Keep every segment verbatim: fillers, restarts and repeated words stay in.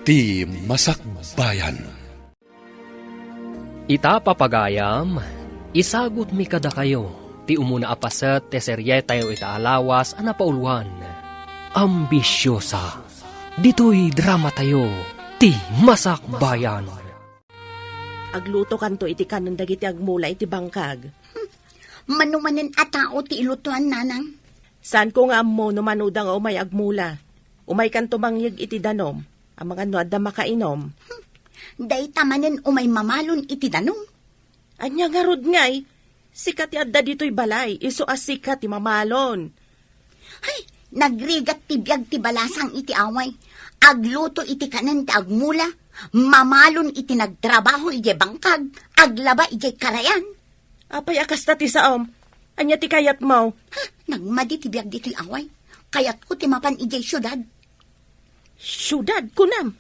Ti Masakbayan. Ita, papagayam, isagutmi kadakayo ti umuna a paset ti serietayo ita a lawas a napauluan, Ambisyosa. Ditoy dramatayo, Ti Masakbayan. Aglutokanto iti kanen dagiti agmula iti bangkag. Mano manen a tao ti ilutoan, nanang? Saanko nga ammo no manoda nga umay agmula. Umaykanto mangyeg iti danum, amangan no adda makainum. Dayta manen umay mamalon iti danum. Ania ngarud ngay? Sika ti adda ditoy balay, isu a sika ti mamalon. Ay, nagrigat ti biag ti balasang iti away. Agluto iti kanen ti agmula, mamalon iti nagtrabaho idiay bangkag, aglaba idiay karayan. Apay a kasta ti saom? Ania ti kayatmo? Ha, nagmadi ti biag ditoy away. Kayatko ti mapan idiay siudad. Siudad, kunam?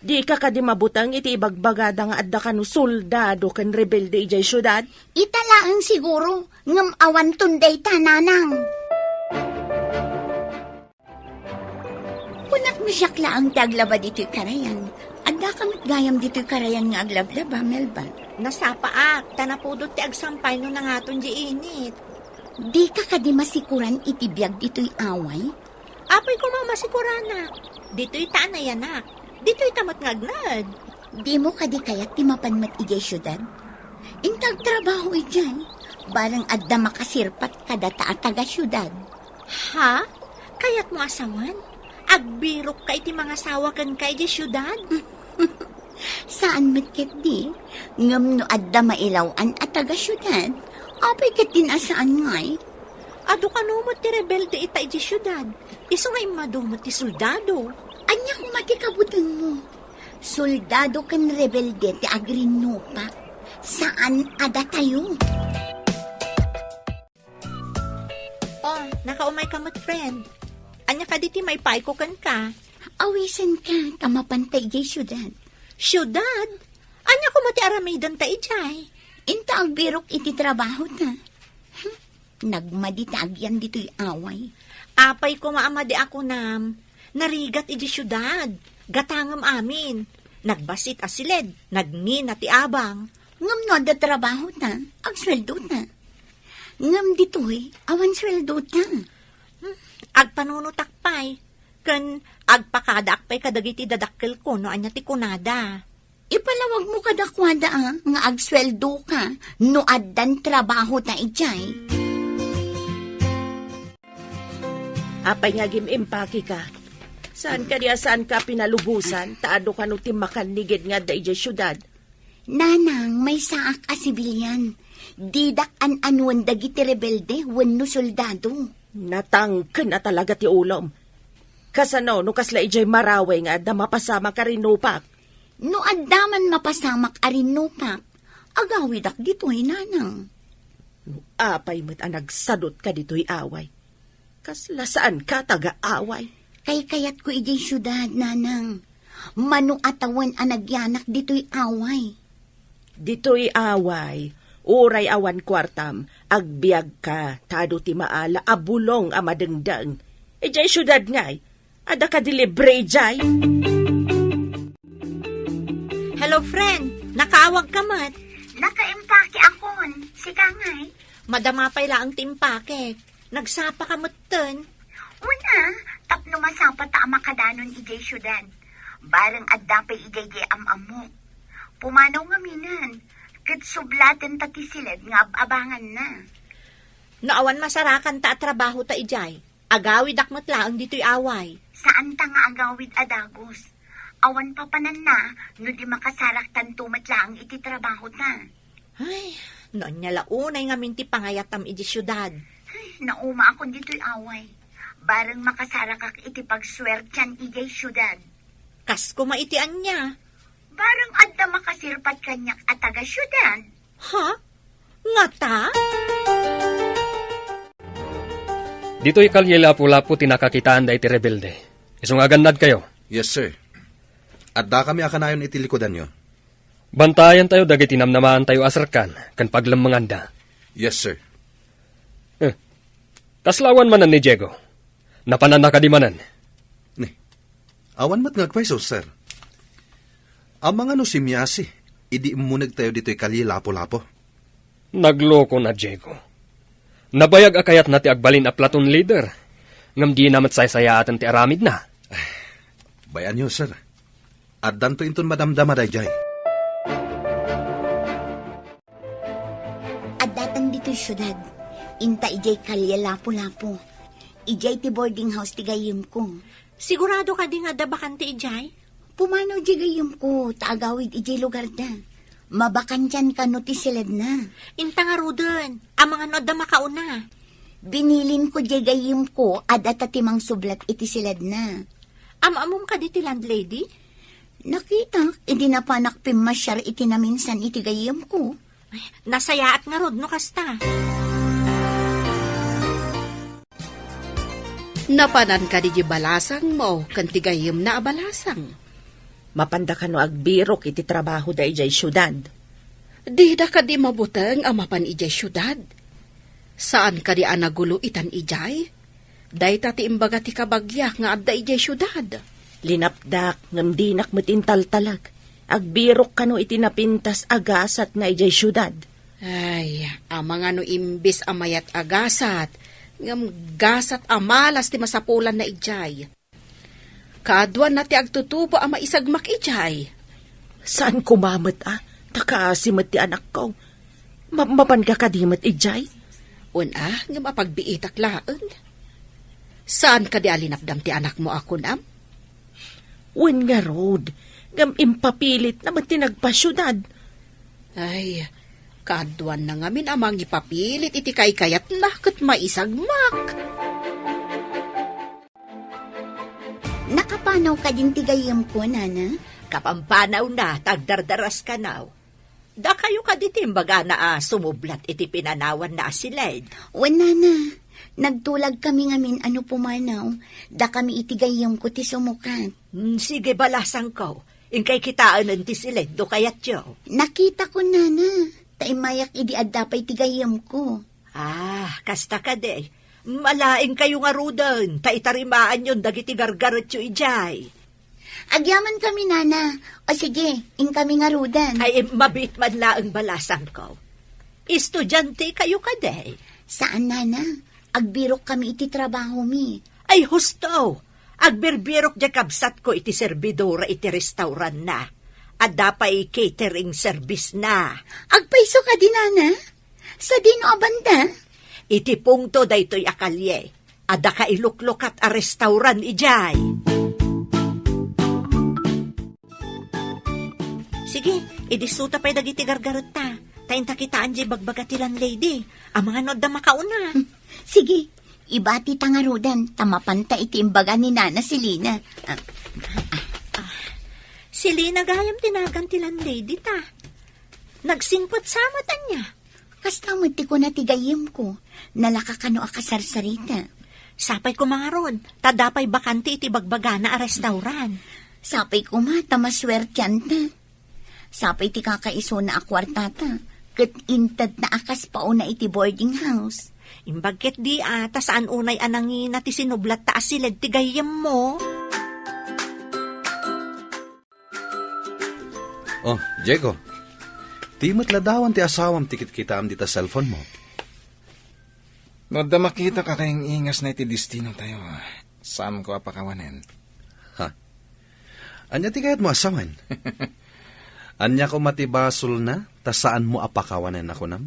Dika kadi mabuteng iti ibagbagada nga adda kano soldado ken rebelde idiay siudad? Ita laeng siguro, ngem awanton dayta, nanang. Kunak no siak laeng ti aglaba ditoy karayan. Addaka met gayam ditoy karayan nga aglablaba, Melba. Nasapaak, ta napudot ti agsampay no nangaton di init. Dika kadi masikuran iti biag ditoy away? Apay koma masikuranak. Ditoy ta a nayanak. Ditoy ta met nga agnaed. Dimo kadi kayat ti mapan met idiay siudad? Inta agtrabaho idiay. Bareng adda makasirpat kadata a taga-siudad. Ha? Kayatmo a sawen? Agbirokka iti mangasawa kenka idiay siudad? Saan met ketdi, ngem no adda mailaw-an a taga-siudad, apay ketdin a saan ngay? Adu kano met ti rebelde ita idiay siudad, isu nga immadu met ti soldado. Ania koma ti kabutengmo? Soldado ken rebelde ti agrinnupak. Saan a datayo? Oh, nakaumayka met, friend. Ania kadi ti maipaayko kenka? Awisenka ta mapanta idiay siudad. Siudad? Ania koma ti aramidenta idiay? Inta agbirok iti trabahota. Hmm, nagmadi ti agyan ditoy away. Apay koma a madi a kunam, narigat idiay siudad. Gatangem amin. Nagbassit a siled, nagngina ti abang. Ngem no adda trabahota, agsueldota. Ngem ditoy, awan sueldota. Hmm, agpanunotak pay, ken agpakadaak pay kadagiti dadakkelko no ania ti kunada. Ipalawagmo kadakuada, a, nga agsueldoka no addan trabahota idiay. Apay nga agim-impakeka? Saan kadi a saanka pinalubosan, ta adu kano ti makannigid nga adda idiay siudad? Nanang, maysaak a sibilian. Didak an-anuen dagiti rebelde wenno soldado. Natangken a talaga ti ulom. Kasano no kasla idiay Marawi nga adda mapasamak a rinnupak? No adda man mapasamak a rinnupak, agawidak ditoy, nanang. No apay met a nagsadutka ditoy away, kasla saanka taga-away? Kaykayatko idiay siudad, nanang. Mano a tawen a nagyanak ditoy away. Ditoy away, uray awan kuartam, agbiagka, ta adu ti maala a bulong a madengdeng. Idiay siudad ngay, adda kadi libre idiay? Hello, friend. Nakaawagka met? Nakaimpake akon. Sika ngay? Madama pay laeng ti impakek. Nagsapaka metten? Wen a, tapno masapata a makadanon idiay siudad. Bareng adda pay idiay di am-ammok. Pumanaw ngaminen, ket sublatenta ti siled nga ab-abanganna. No awan masarakanta a trabahota idiay, agawidak met laeng ditoy away. Saanta nga agawid a dagus. Awan papananna no di makasaraktanto met laeng iti trabahota. Ay, no ania la unay ngamin ti pangayatam idiay siudad. Ay, naumaakon ditoy away. Bareng makasarakak iti pagsuertian idiay siudad. Kas koma iti ania? Bareng adda makasirpat kaniak a taga-siudad. Ha? Ngata? Ditoy kalye Lapu-Lapu ti nakakitaanda iti rebelde. Isu nga agannadkayo. Yes, sir. Addakami a kanayon iti likudanyo. Bantayantayo dagiti namnamaantayo a serkan ken paglemmenganda. Yes, sir. Eh, kasla awan manen ni Diego? Napananna kadi manen? Ni, awan met nga agpayso, sir. Amangan no simmiasi idi immunegtayo ditoy Kalye Lapu-Lapu? Nagloko na, Diego. Nabayag a kayatna ti agbalin a platoon leader, ngem dina met saysayaaten ti aramidna. Bay-anyo, sir. Addanto inton madamdama daydiay. Addatang ditoy siudad. Inta idiay Kalye Lapu-Lapu. Idiay ti boarding house ti gayyemko. Sigurado kadi nga adda bakante idiay? Pumanaw diay gayyemko, ta agawid idiay lugarda. Mabakantian kano ti siledna. Inta ngaruden, amangan no adda makauna. Binilinko diay gayyemko a data ti mangsublat iti siledna. Am-ammom kadi ti landlady? Nakitak idi napanak pimmasiar iti naminsan iti gayyemko. Ay, nasayaat ngarud no kasta. Napanan kadi di balasangmo ken ti gayyemna a balasang? Mapanda kano agbirok iti trabahoda idiay siudad? Dida kadi mabuteng a mapan idiay siudad? Saan kadi a nagulo itan idiay? Dayta ti imbaga ti kabagiak nga adda idiay siudad. Linapdak, ngem dinak met intaltalek. Agbirok kano iti napintas a gasatna idiay siudad. Ay, amangan no imbes a mayat a gasat, ngem gasat a malas ti masapulanna idiay. Kaaduanna ti agtutubo a maisagmak idiay. Saan koma met a, ta kaasi met ti anakko. Ma-, mapanka kadi met idiay? Wen a, ngem apagbiitak laeng. Saan kadi a linapdam ti anakmo a kunam? Wen ngarud, ngem impapilitna met ti nagpasiudad. Ay, kaaduanna ngamin a mangipapilit iti kaykayatna ket maisagmak. Nakapanaw kadin ti gayyemko, nana? Kapampanawna, ta agdardaras kanaw. Dakayo kadi ti imbagana a sumublat iti pinanawanna a siled? Wen, nana. Nagtulagkami ngamin a no pumanaw, dakami iti gayyemko ti sumukat. Hmm, sige, balasangko. Inkay kitaenen ti siled no kayatyo. Nakitakon, nana. Ta immayak idi adda pay ti gayyemko. Ah, kasta kadi. Malaingkayo ngaruden, ta itarimaanyon dagiti gargaretyo idiay. Agyamankami, nana. O sige, inkami ngaruden. Ay, mabiit man laeng, balasangko. Estudiantekayo kadi? Saan, nana. Agbirokkami iti trabahomi. Ay, husto! Agbirbirok diay kabsatko iti serbidora iti restauranna. Adda pay catering service-na. Agpayso kadi, nana? Sadino a banda? Iti pungto daytoy a kalye, adda kailuklukat a restaurant idiay. Sige, idissuta pay dagiti gargaretta. Ta inta kitaan diay bagbaga ti landlady. Amangan no adda makauna. Sige, ibati ta ngaruden, ta mapanta iti imbaga ni Nana Selina. Ah, ah, ah. Selina gayam ti nagan ti landlady ta. Nagsingpet sa met ania? Kasta met ti kuna ti gayyemko, nalaka kano a kasarsarita. Sapay koma ngarud, ta adda pay bakante iti bagbagana a restaurant. Sapay koma ta masuertianta. Sapay ti kakaisuna a kuartata, ket intedna a kas pauna iti boarding house. Imbag ketdi a, ta saan unay a nangina ti sinublatta a siled ti gayyemmo. Oh, Diego. Ti met ladawan ti asawam ti kitkitaam dita cellphone-mo. No adda makitak a kaing-ingasna iti destinotayo, saanko a pakawanen. Ha? Ania ti kayatmo a sawen? Ania koma ti basolna ta saanmo a pakawanen a kunam?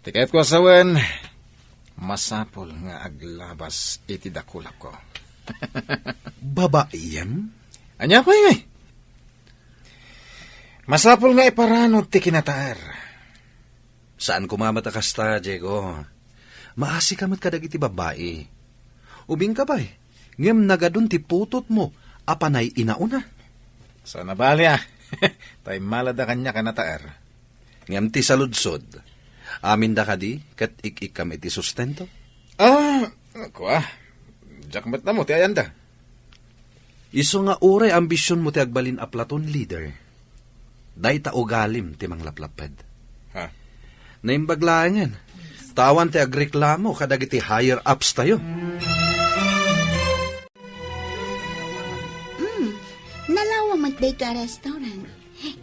Ti kayatko a sawen, masapul nga aglabas iti dakulakko. Babaiem? Ania pay ngay? Masapul nga iparanod ti kinataer. Saan koma met a kasta, Diego. Maasika met kadagiti babbai. Ubingka pay, ngem nagadun ti putotmo a panay inauna. Saan a bali a. Ta immalada kaniak a nataer. Ngem ti saludsod, aminda kadi ket ik-ikkam iti sustento? Ah, kua. Diak met ammo ti ayanda. Isu nga uray ambisionmo ti agbalin a platoon leader, dayta ugalim ti manglaplapped. Ha? Naimbag laengen, ta awan ti agreklamo kadagiti higher-ups tayo. Mm, Nalawa met daytoy a restaurant.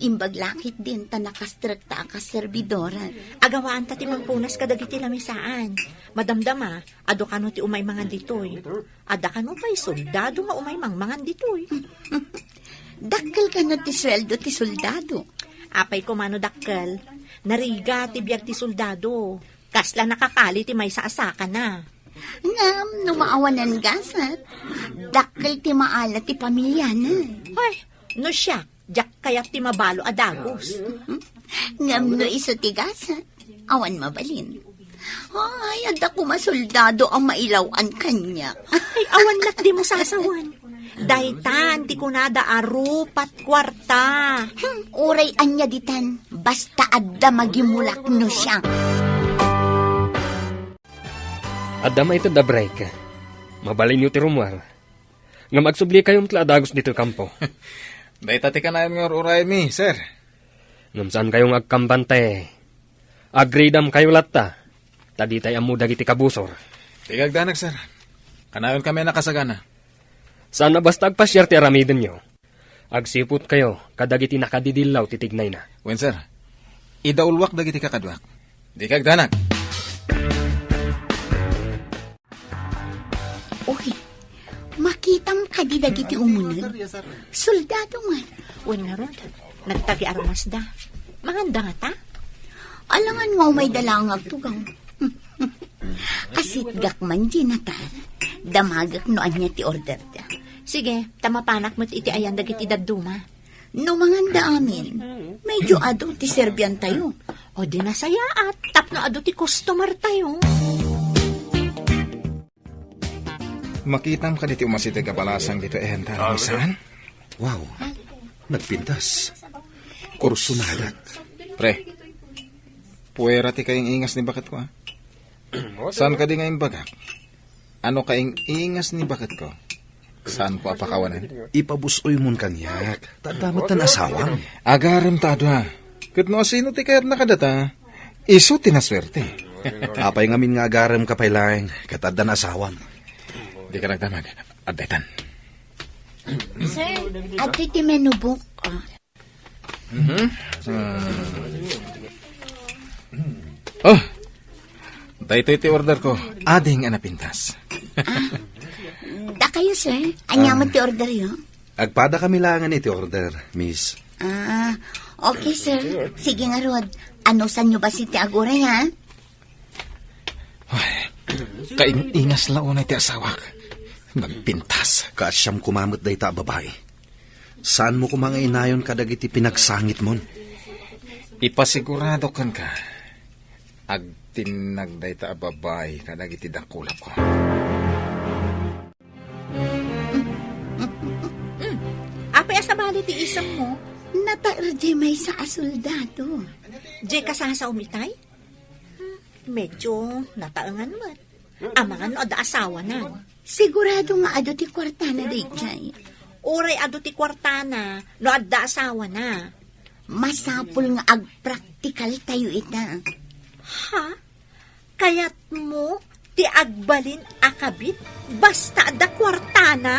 Imbag la ketdin ta nakastrekta a kas serbidora. Agawaanta ti mangpunas kadagiti lamisaan. Madamdama, adu kano ti umay mangan ditoy. Adda kano pay soldado nga umay mangmangan ditoy. Dakkel kano ti sueldo ti soldado? Apay koma no dakkel? Narigat ti biag ti soldado. Kasla nakakali ti maysa a sakana. Ngem no maawanan gasat, dakkel ti maala ti pamilyana. Ay, no siak, diak kayat ti mabalo a dagus. Ngem no isu ti gasat, awan mabalin. Ay, adda koma soldado a mailaw-an kaniak. Ay, awan latdimo sasawen. Daytan ti kunada a rupat kuarta. Hmm, uray ania ditan, basta adda magimulak no siak. Adda maited a break. Mabalinyo ti rummuar. Ngem agsubli kayo met la a dagus ditoy kampo. Dayta ti kanayon nga ur-urayenmi, sir. Ngem saan kayo nga agkambante? Agridam kayo latta. Ta ditay ammo dagiti kabusor. Ti kagdanak, sir. Kanayon kami a nakasagana. Saan a basta agpasiar ti aramidenyo. Agsiput kayo kadagiti nakadidillaw ti tignayna. Wen, sir. Idaulwak dagiti kakaduak. Di kagdanak. Uy, makitam kadi dagiti umuneg? Soldado man. Wen ngarud, nagtagi armasda. Manganda ngata? Alangan nga umayda laeng agtugaw. Asitgak man, Jonathan. Damagek no ania ti orderda. Sige, ta mapanak met iti ayan dagiti dadduma. No manganda amin, medyo adu ti serbiantayo. O di nasayaat, tapno adu ti customer tayo. Makitam kadi ti umasideg a balasang ditoy ayanta, Misan? Wow, nagpintas. Kursunadak. Pre, puwera ti kaing-ingas ni baketko, a. Saan kadi nga imbagak? Ano kaing-ingas ni baketko? Saanko a pakawanen? Ipabus-oymon kaniak. Ta adda met tan asawam. Agarem ta adu, a. Ket no asino ti kayatna kadata, isu ti nasuerte. Apay ngamin nga agarem ka pay laeng, ket addan asawam. Dika nagdamag. Adda itan. Sir, adtoy ti menu book, a. Mhm. Ah. Oh, daytoy ti order ko. Ading a napintas. Ah, dakayo, sir. Ania met ti orderyo? Agpada kami laengen iti order, miss. Ah, okay, sir. Sige ngarud. Anusanyo bassit ti aguray, ha? Ay, kaing-ingas la unay ti asawak. Nagpintas. Kaasiam koma met dayta a babai. Saanmo koma nga inayon kadagiti pinagsangitmon? Ipasigurado kenka, agtinnag dayta a babai kadagiti dakulapko. Mm. Apay a sabali ti isemmo? Nataer diay maysa a soldado. Diay kasasaom itay? Hmm, medyo nataengan met. Amangan no adda asawana. Sigurado nga adu ti kuartana daydiay. Uray adu ti kuartana no adda asawana. Masapul nga agpraktikal tayo ita. Ha? Kayatmo ti agbalin a kabit basta adda kuartana?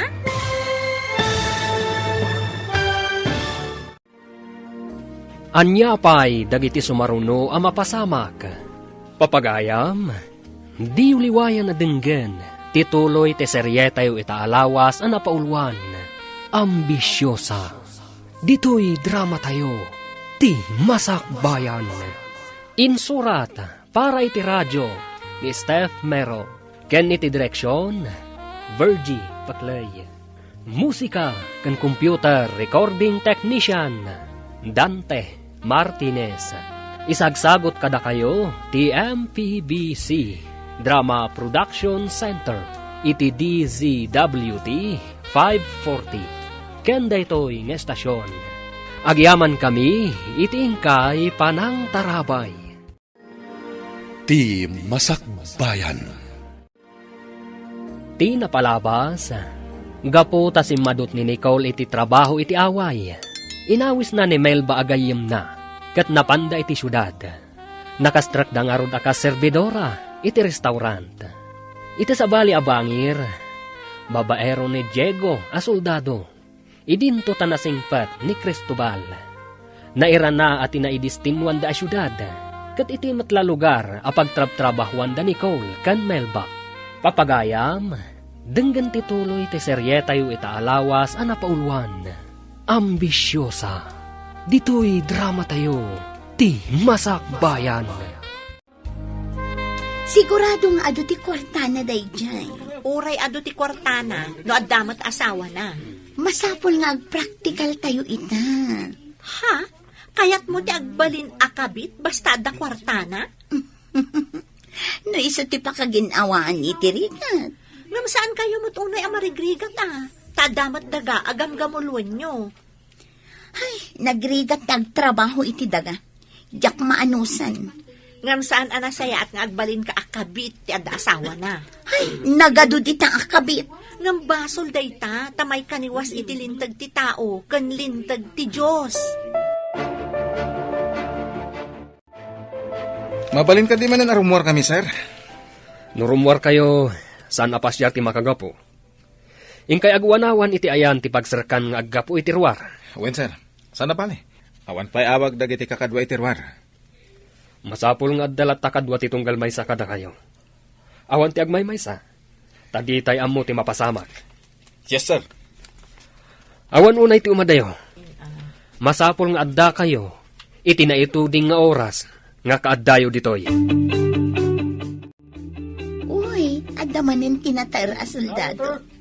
Ania pay dagiti sumaruno a mapasamak? Papagayam, diyo liwayan a denggen ti tuloy ti serietayo ita a lawas a napauluan, Ambisiosa. Ditoy dramatayo, Ti Masakbayan. Insurat para iti radio ni Steph Mero, ken iti direksion, Virgie Paclay. Musika ken computer recording technician, Dante Martinez. Isagsagut kadakayo ti M P B C Drama Production Center iti D Z W T five forty. Ken daytoy nga estasion, agyamankami iti inkay panangtarabay. Ti Masakbayan. Ti napalabas, gapu ta simmadut ni Nicole iti trabaho iti away, inawisna ni Melba a gayyemna ket napanda iti siudad. Nakastrekda ngarud a kas serbidora iti restaurant. Iti sabali a bangir, babaero ni Diego a soldado. Idinto ta nasingpet ni Cristobal. Nairana a ti naidistinnuanda a siudad, ket iti met la lugar a pagtrabtrabahuanda ni Cole ken Melba. Papagayam, denggen ti tuloy ti serietayo ita a lawas a napauluan, Ambisiosa. Ditoy dramatayo, ti Masakbayan. Sigurado nga adu ti kuartana daydiay. Uray adu ti kuartana, no adda met asawana. Masapul nga agpraktikal tayo ita. Ha? Kayatmo ti agbalin a kabit basta adda kuartana? No isu ti pakagin-awaan iti rigat. Ngem saan kayo met unay a marigrigat a. Ta adda met daga a gamgamuloenyo. Ay, nagrigat ti agtrabaho iti daga. Diak maanusan. Ngem saan a nasayaat nga agbalinka a kabit ti adda asawana. Ay, nagadu dita a kabit. Ngem basol dayta, ta maikaniwas iti linteg ti tao ken linteg ti Dios. Mabalin kadi manen a rummuarkami, sir? No rummuarkayo, saan a pasiar ti makagapu. Inkay aguanawan iti ayan ti pagserkan nga aggapu iti ruar. Wen, sir. Saan a bale? Awan pay awag dagiti kakadua iti ruar. Masapul nga adda latta kadua ti tunggal maysa kadakayo. Awan ti agmaymaysa, ta ditay ammo ti mapasamak. Yes, sir. Awan unay ti umadayo. Masapul nga addakayo iti naituding nga oras nga kaaddayo ditoy. Uy, adda manen ti nataer a soldado.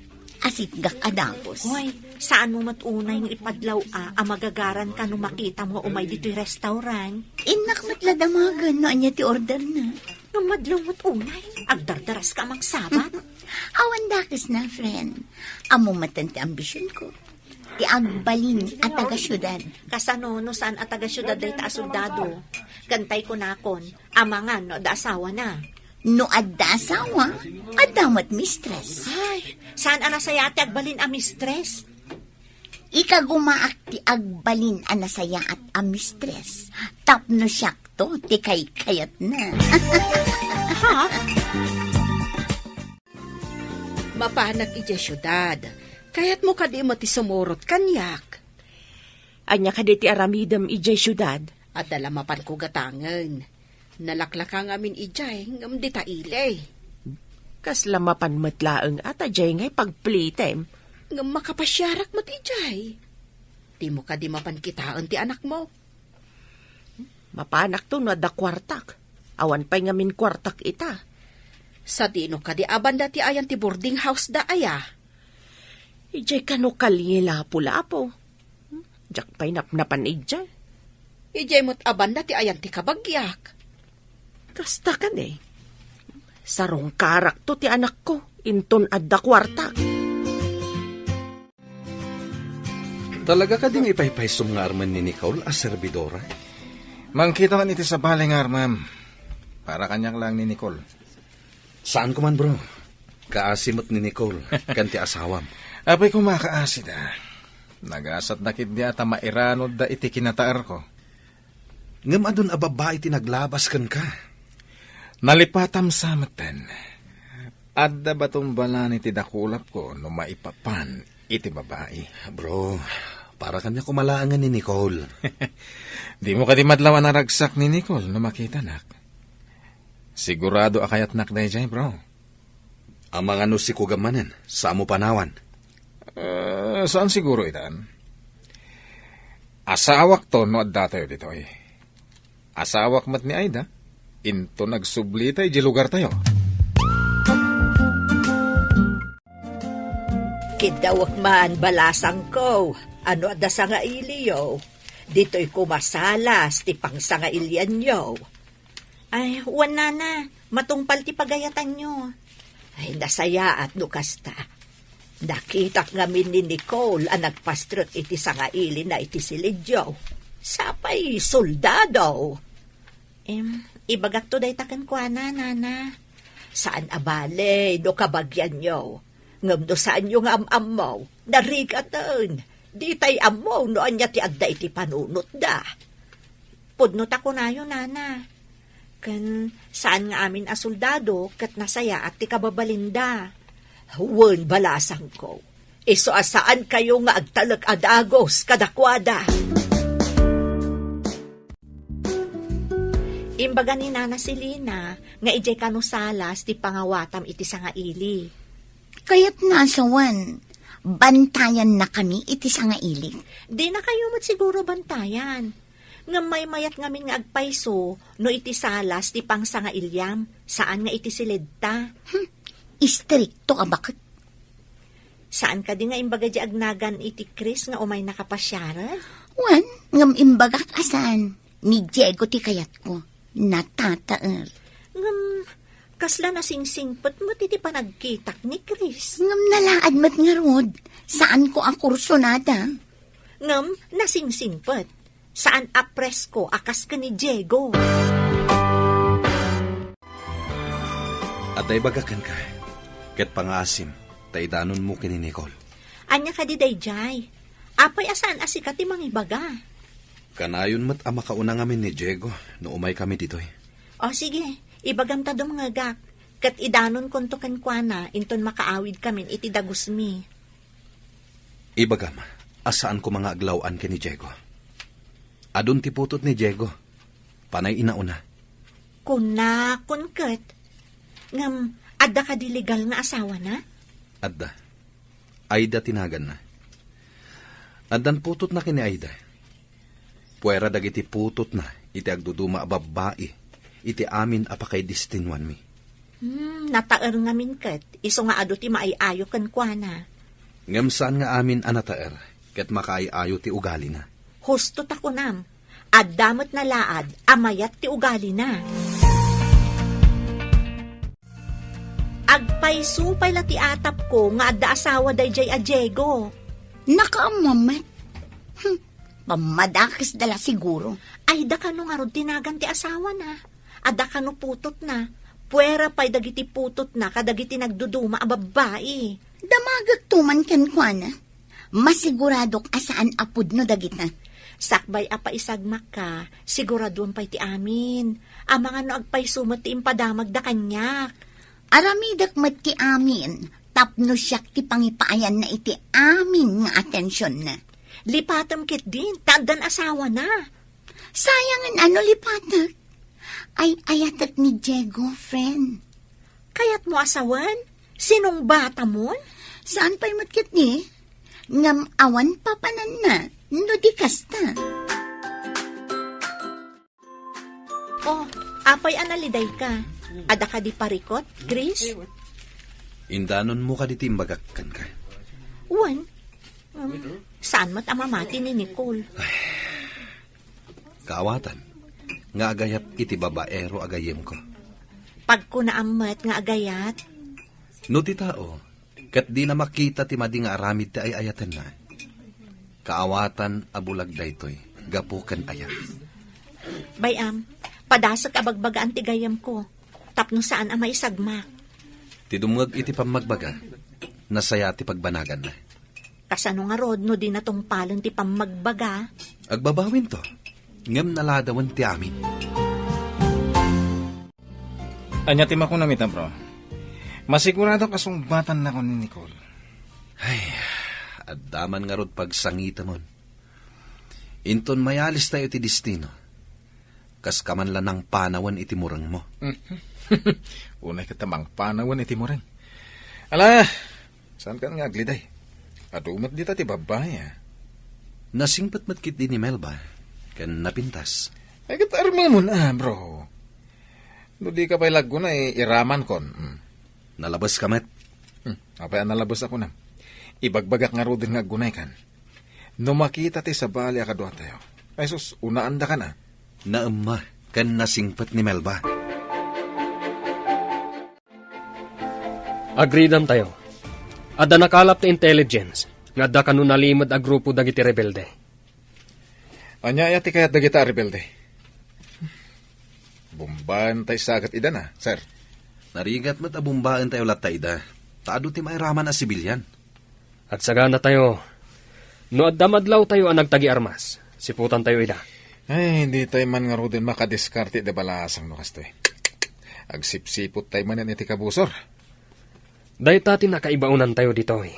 Asitgak a dagus. Uy, saan mo met unay nga ipadlaw a, a magagaran ka no makitam nga umay ditoy restaurant? Innak met la damagen no ania ti order na. Ngem madlaw met unay, agdardaras ka a mangsabat. Awan dakes na, friend. Ammo met ti ambision ko. Ti agbalin a taga-siudad. Kasano no saan a taga-siudad dayta a soldado? Ken tay kunakon, amangan no adda asawana. No adda asawa, adda met mistress. Ay, saan a nasayaat ti agbalin a mistress? Ikagumaak ti agbalin a nasayaat a mistress. Tapno siakto ti kaykayatna. Ha? Mapanak idiay siudad. Kayatmo kadi met ti sumurot kaniak? Ania kadi ti aramidem idiay siudad? Adda la mapanko gatangen. Nalaklaka ngamin idiay, ngem dita ili. Kasla mapan met laeng a ta diay ngay pagplitem. Ngem makapasiarak met idiay. Dimo kadi mapan kitaen ti anakmo? Mapanakto no adda kuartak. Awan pay ngamin kuartak ita. Sadino kadi a banda ti ayan ti boarding house da aya? Idiay kano kalye Lapu-Lapu. Diak pay napnapan idiay. Idiay met a banda ti ayan ti kabagiak. Kasta kadi. Sarungkarakto ti anakko, inton adda kuartak. Talaga kadi nga ipaypaysom nga armen ni Nicole a servidora? Mangkita man iti sabali nga armem. Para kaniak laeng ni Nicole. Saan ko man, bro. Kaasi met ni Nicole, ken ti asawam. Apay koma kaasida. Nagasatda ketdi a ta mairanodda iti kinataerko. Ngem adun a babbai ti naglabas kenka. Nalipatam sa metten. Adda baton balani ti dakulapko no maipapan iti babai. Bro, para kaniak koma laengen ni Nicole. Dimo kadi madlaw a naragsak ni Nicole no makitanak? Sigurado a kayatnak daydiay, bro. Amangan no siko gamanen, samo panawan. Eh, saan siguro itan? Asawakto no addatayo ditoy. Asawak met ni Aida, inton agsublita idiay lugartayo. Kiddawek man, balasangko, ano adda sangailiyo? Ditoy koma salas ti pangsangailianyo. Ay, wen, nana, matungpal ti pagayatanyo. Ay, nasayaat no kasta. Nakitak ngamin ni Nicole a nagpastrek iti sangailina iti silidyo. Sapay soldado. Em, ibagakto dayta kenkuana, nana. Saan a bale no kabagianyo. Ngem no saanyo nga am-ammo, narigaten. Ditay ammo no ania ti adda iti panunotda. Pudno ta kunayo, nana. Ken saan nga amin a soldado ket nasayaat ti kababalinda. Wen, balasangko. Isu a saankayo nga agtalek a dagus kadakuada. Imbaga ni Nana Selina nga idiay kano salas ti pangawatam iti sangaili. Kayatna a sawen, bantayannakami iti sangaili. Dinakayo met siguro bantayan. Ngem maymayat ngamin nga agpayso no iti salas ti pangsangailiam, saan nga iti siledta. Hmm, istrikto a baket. Saan kadi nga imbaga di agnagan iti Chris nga umaynaka pasiaren? Wen, ngem imbagak a saan. Ni Diego ti kayatko. Natataer. Ngem, kasla nasingsingpet met iti panagkitak ni Chris. Ngem nalaad met ngarud. Saanko a kursunada. Ngem, nasingsingpet. Saan a presko a kas ken ni Diego. Adda ibagak kenka, ket pangaasim, ta idanonmo ken ni Nicole. Ania kadi daydiay? Apay a saan a sika ti mangibaga? Kanayon met a makauna ngamin ni Diego no umaykami ditoy. O sige, ibagam ta dumngegak, ket idanonkonto kenkuana inton makaawidkamin iti dagusmi. Ibagam a saan koma nga aglaw-an ken ni Diego. Adun ti putot ni Diego. Panay inauna. Kunakon ket. Ngem, adda kadi legal nga asawana? Adda. Aida ti naganna. Addan putotna ken ni Aida. Puera dagiti putotna iti agduduma a babbai iti amin a pakaidestinuanmi. Hmm, nataer ngamin ket, isu nga adu ti maay-ayo kenkuana. Ngem saan nga amin a nataer ket makaay-ayo ti ugalina. Husto ta kunam, adda met nalaad a mayat ti ugalina. Agpayso pay la ti atapko nga adda asawa daydiay a Diego. Nakaammo met. Hmm, pammadakesda la siguro. Ay, da kano ngarud ti nagan ti asawana? Adda kano putotna? Puera pay dagiti putotna kadagiti nagduduma a babbai. Damagekto man kenkuana. Masiguradok a saan a pudno dagita. Sakbay a paisagmakka, siguraduem pay ti amin. Amangan no agpayso met ti impadamagda kaniak. Aramidek met ti amin, tapno siak ti pangipaayanna iti amin nga atensionna. Lipatem ketdin, ta addan asawana. Sayangen a no lipatek. Ay-ayatek ni Diego, friend. Kayatmo a sawen? Sinungbatamon? Saan pay met ketdi? Ngem awan papananna, no di kasta. Oh, apay a nalidayka? Adda kadi parikut, Chris? Indanonmo kadi ti imbagak kenka? Wen. Um, saan met a mamati ni Nicole? Kaawatan nga agayat iti babaero a gayyemko. Pagkunaam met nga agayat. No ti tao, ket dina makita ti madi nga aramid ti ay-ayatenna, kaawatan a bulag daytoy gapu ken ayat. Bay-am, padasek a bagbagaan ti gayyemko, tapno saan a maisagmak. Ti dumngeg iti pammagbaga, nasaya ti pagbanaganna. Kasano ngarud no dina tungpalen ti pammagbaga? Agbabawinto, ngem naladawen ti amin. Ania ti makunam ita, bro? Masiguradok a sungbatannakon ni Nicole. Ay, adda man ngarud pagsangitemon. Inton mayalistayo iti destino, kaska man la nangpanawen iti murengmo. Unay ket ta mangpanawen iti mureng. Ala, saankan nga agliday? Adu met dita ti babbai, a. Nasingpet met ketdi ni Melba, ken napintas. Ay, ket armemon, a, bro. No dika pay la aggunay, iramankon. Hmm. Nalabeska met. Hmm, apay a nalabes a kunam? Ibagbagak ngaruden nga aggunaykan. No makita ti sabali a kaduatayo, ay sus, unaandakan a. Naemma ken nasingpet ni Melba. Agridantayo. Adda nakalap ti intelligence nga adda kano nalimed a grupo dagiti rebelde. Ania aya ti kayat dagita a rebelde? Bombaen tay sagat ida na, sir. Narigat met a bombaentayo latta ida, ta adu ti mairaman a sibilian. Agsaganatayo. No adda madlawtayo a nagtagi-armas, siputantayo ida. Ay, ditay man ngaruden makadiskarte iti balasang no kastoy. Agsipsipot tay manen iti kabusor. Dayta ti nakaibaonantayo ditoy.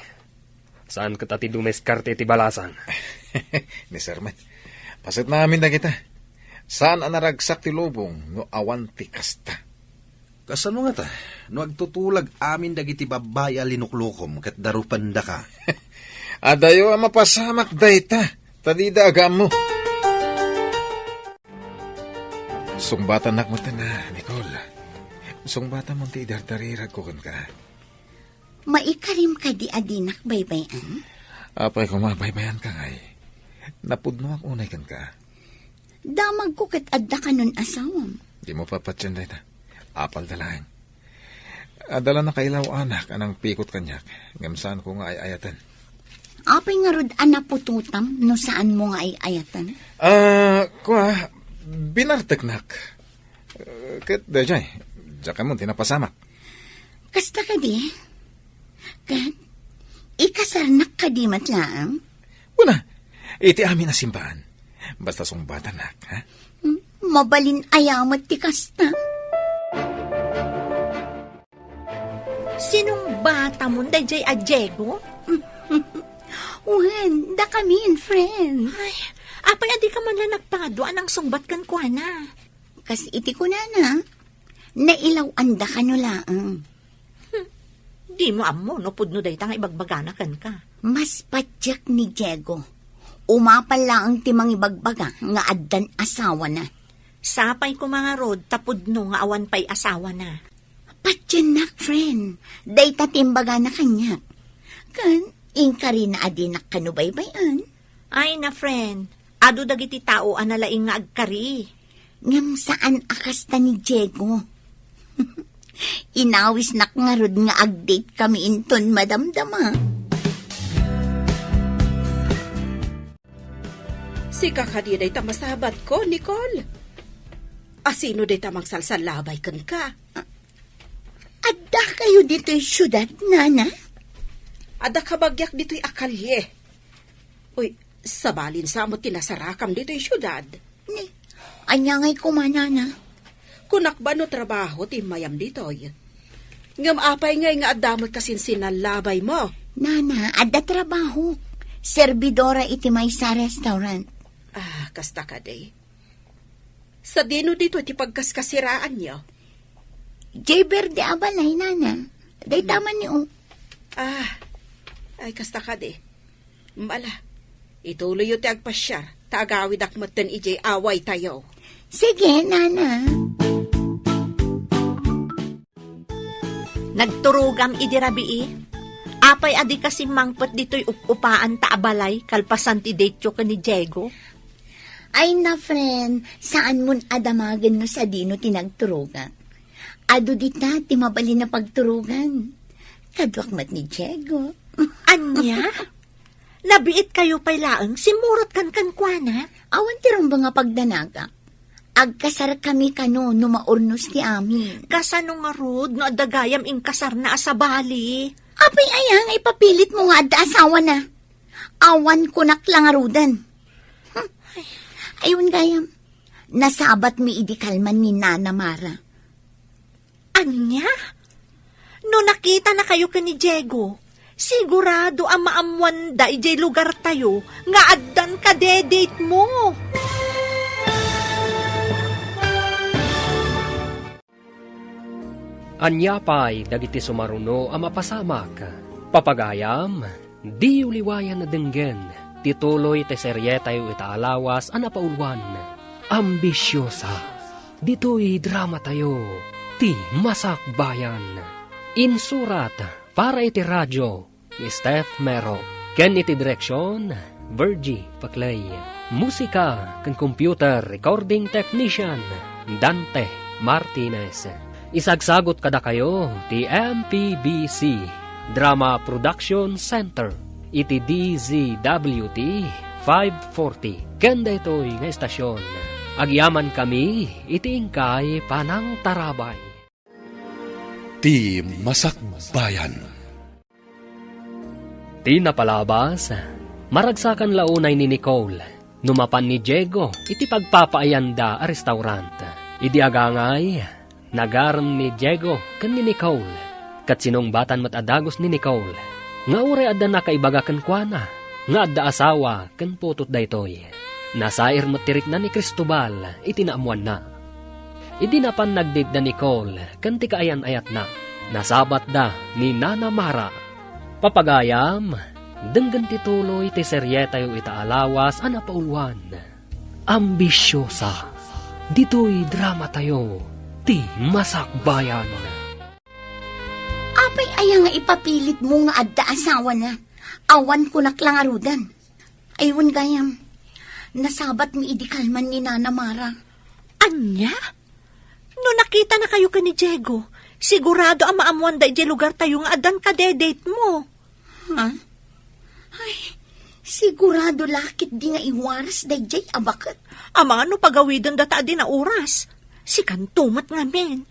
Saan ket a ti dumiskarte iti balasang. Ni Sir met. Paset na amin dagita. Saan a naragsak ti lubong no awan ti kasta. Kasano ngata, no agtutulag amin dagiti babbai a linuklukom ket darupendaka? Adayo a mapasamak dayta, ta dida agaammo. Sungbatannak met, Nicole. Sungbatam ti idardariragko kenka. Maikarim kadi a dinak baybay-an? Apay koma, baybayanka ngay. Napudnoak unay kenka. Damagko ket adda kanon asawam. Dimo papatien dayta. Apalda laeng. Adda la nakailaw-anak a nangpikot kaniak, ngem saanko nga ay-ayaten. Apay ngarud a naputotam no saanmo nga ay-ayaten? Ah, kua, binarteknak. Eh, ket daydiay, diak ammo ti napasamak. Kasta kadi? Ket ikasarnak kadi met laeng? Wen a, iti amin a simbaan. Basta sungbatannak, ha? Hmm, mabalin aya met ti kasta? Sinungbatamon daydiay a Diego? Wen, dakamin, friend. Ay, apay a dika man la nagpado a nangsungbat kenkuana? Kas iti kunana, nailaw-anda kano laeng. Hmm. Dimo ammo no pudno dayta nga ibagbagana kenka. Mas patiek ni Diego. Umapal laeng ti mangibagbaga nga addan asawana. Sapay koma ngarud ta pudno nga awan pay asawana. Patiennak, friend. Dayta ti imbagana kaniak. Ken, inkarina a dinak kano baybay-an. Ay na, friend. Adu dagiti tao a nalaing nga agkari. Ngem saan a kasta ni Diego. Inawisnak ngarud nga ag-date kami inton madamdama. Sika kadi dayta masabatko, Nicole? Asino dayta mangsalsallabay kenka? Adda kayo ditoy siudad, Nana? Adda kabagiak ditoy a kalye. Uy, sabalin sa met ti nasarakam ditoy siudad. Ni, ania ngay koma, Nana? Kunak ba no trabaho ti immayam ditoy? Ngem apay ngay nga adda met kasinsinnallabaymo? Nana, adda trabaho. Serbidora iti maysa a restaurant. Ah, kasta kadi. Sadino ditoy ti pagkaskasiraanyo? Jay Verde a balay, Nana. Dayta man ni, o. Ah, ay, kasta kadi. Mala, ituloyyo ti agpasiar, ta agawidak metten idiay awaytayo. Sige, Nana. Nagturogam idi rabii. Apay a dika simmangpet ditoy up-upaanta a balay kalpasan ti date-yo ken ni Diego? Ay na, friend, saanmon a damagen no sadino ti nagturogak. Adu dita ti mabalin a pagturogan. Kaduak met ni Diego. Ania? Nabiitkayo pay laeng, simmurotkan kenkuana? Awan ti rumbeng a pagdanagak. Agkasarkami kano no maurnos ti amin. Kasano ngarud no adda gayam inkasarna a sabali? Apay aya nga ipapilitmo nga adda asawana? Awan kunak la ngaruden. Hmm. Ay, wen gayam, nasabatmi idi kalman ni Nana Mara. Ania? No nakitanakayo ken ni Diego, sigurado a maammoanda idiay lugartayo nga addan kadedate-mo. Ania pay dagiti sumaruno a mapasamak? Papagayam, diyo liwayan a denggen ti tuloy ti serietayo ita a lawas a napauluan, Ambisiosa. Ditoy dramatayo, Ti Masakbayan. Insurat para iti radio ni Steph Mero, ken iti direksion, Virgie Paclay. Musika ken computer recording technician, Dante Martinez. Isagsagut kadakayo ti M P B C Drama Production Center iti D Z W T five forty. Ken daytoy nga estasion, agyamankami iti inkay panangtarabay. Ti Masakbayan. Ti napalabas, maragsakan la unay ni Nicole no mapan ni Diego iti pagpapaayanda a restaurant. Idi agangay, nagarem ni Diego ken ni Nicole, ket sinungbatan met a dagus ni Nicole. nga uray adda nakaibaga kenkuana nga adda asawa ken putot daytoy. Nasair met ti rikna ni Cristobal iti naammoanna. Idi napan nagdate da Nicole ken ti kaayan-ayatna, nasabatda ni Nana Mara. Papagayam, denggen ti tuloy ti serietayo ita a lawas a napauluan, Ambisiosa. Ditoy dramatayo ti masakbayan. Apay aya nga ipapilitmo nga adda asawana? Awan kunak la ngaruden. Ay, wen gayam, nasabatmi idi kalman ni Nana Mara. Ania? No nakitanakayo ken ni Diego, sigurado a maammoanda idiay lugartayo nga addan kadedatemo. Ha? Ay, sigurado la ketdi nga iwaras daydiay a baket. Amangan no pagawidendata a di naoras. Sikanto met ngamin.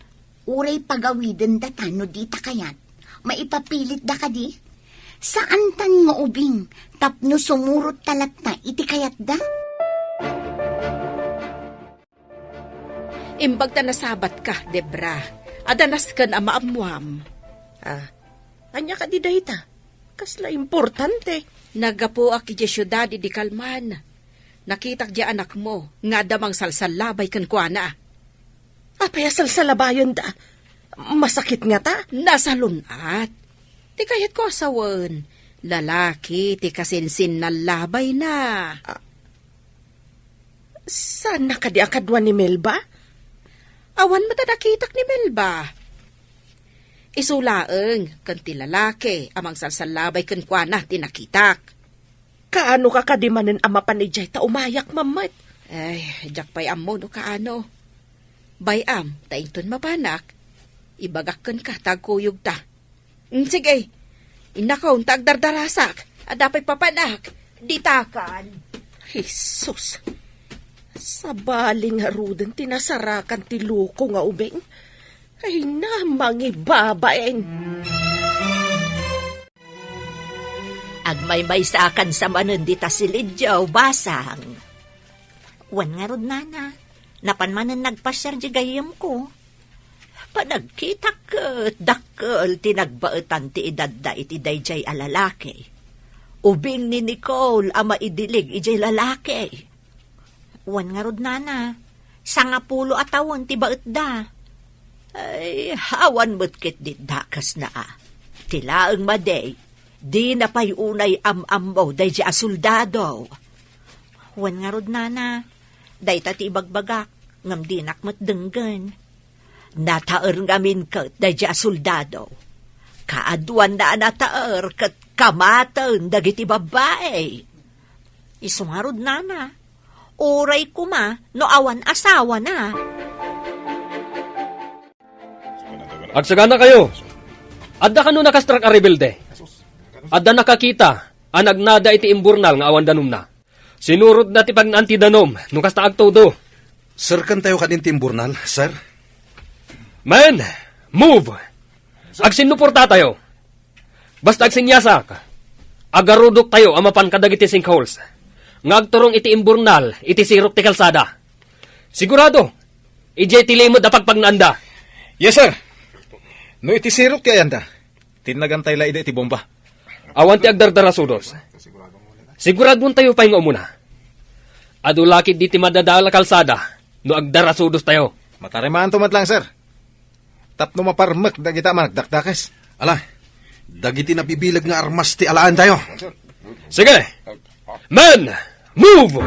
Uray pagawidendata no dita kayat. Maipapilitda kadi? Saantan nga ubing tapno sumurotta latta iti kayatda? Imbag ta nasabatka, Debra. Adda nasken a maammoam. Ah, ania kadi dayta? Kasla importante. Naggapuak idiay siudad idi kalman. Nakitak diay anakmo nga adda mangsalsallabay kenkuana. Apay a salsallabayenda? Masakit ngata? Nasalun-at. Ti kayatko a sawen, lalaki ti kasinsinnallabayna. Ah, saanna kadi a kadua ni Melba? Awan met a nakitak ni Melba. Isu laeng ken ti lalaki a mangsalsallabay kenkuana ti nakitak. Kaanoka kadi manen a mapan idiay ta umayak met? Ay, diak pay ammo no kaano. Bay-am ta inton mapanak, ibagak kenka ta agkuyogta. Mm, sige, innakon ta agdardarasak. Adda pay papanak. Ditakan. Jesus! Sabali ngaruden ti nasarakan ti loko nga ubing. Ay na, mangibabain! Agmaymaysakansa manen dita silidiaw, basang. Wen ngarud, nana, napan manen nagpasiar di gayyemko. Panagkitak ket dakkel ti nagbaetan ti edadda iti daydiay a lalaki. Ubing ni Nicole a maidilig idiay lalaki. Wen ngarud, nana, sangapulo a tawen ti baetda. Ay, awan met ketdi dakesna a. Ti laeng madi, dina pay unay am-ammo daydiay a soldado. Wen ngarud, nana, dayta ti ibagbagak, ngem dinak met denggen. Nataer ngamin ket daydiay a soldado. Kaaduanna a nataer ket kamaten dagiti babbai. Isu ngarud, nana, uray koma no awan asawana. Agsaganakayo. Adda kano nakastrak a rebelde? Adda nakakita a nagnada iti imburnal nga awan danumna. Sinurotna ti pagnaan ti danum no kasta agtudo. Serkentayo kadin ti imburnal, sir? Men, move! Agsinnuportatayo. Basta agsinyasak, agarudoktayo a mapan kadagiti sinkholes nga agturong iti imburnal iti sirok ti kalsada. Sigurado, idiay ti limed a pagpagnaanda. Yes, sir. No iti sirok ti ayanda, tinnagantay la idi iti bomba. Awan ti agdardarasudos. Siguraduentayo pay nga umuna. Adu la ketdi ti madadael a kalsada no agdarasudostayo. Matarimaanto met lang, sir. Tapno maparmek dagita a managdakdakes. Ala, dagiti nabibileg nga armas ti alaentayo. Sige! Men! Move!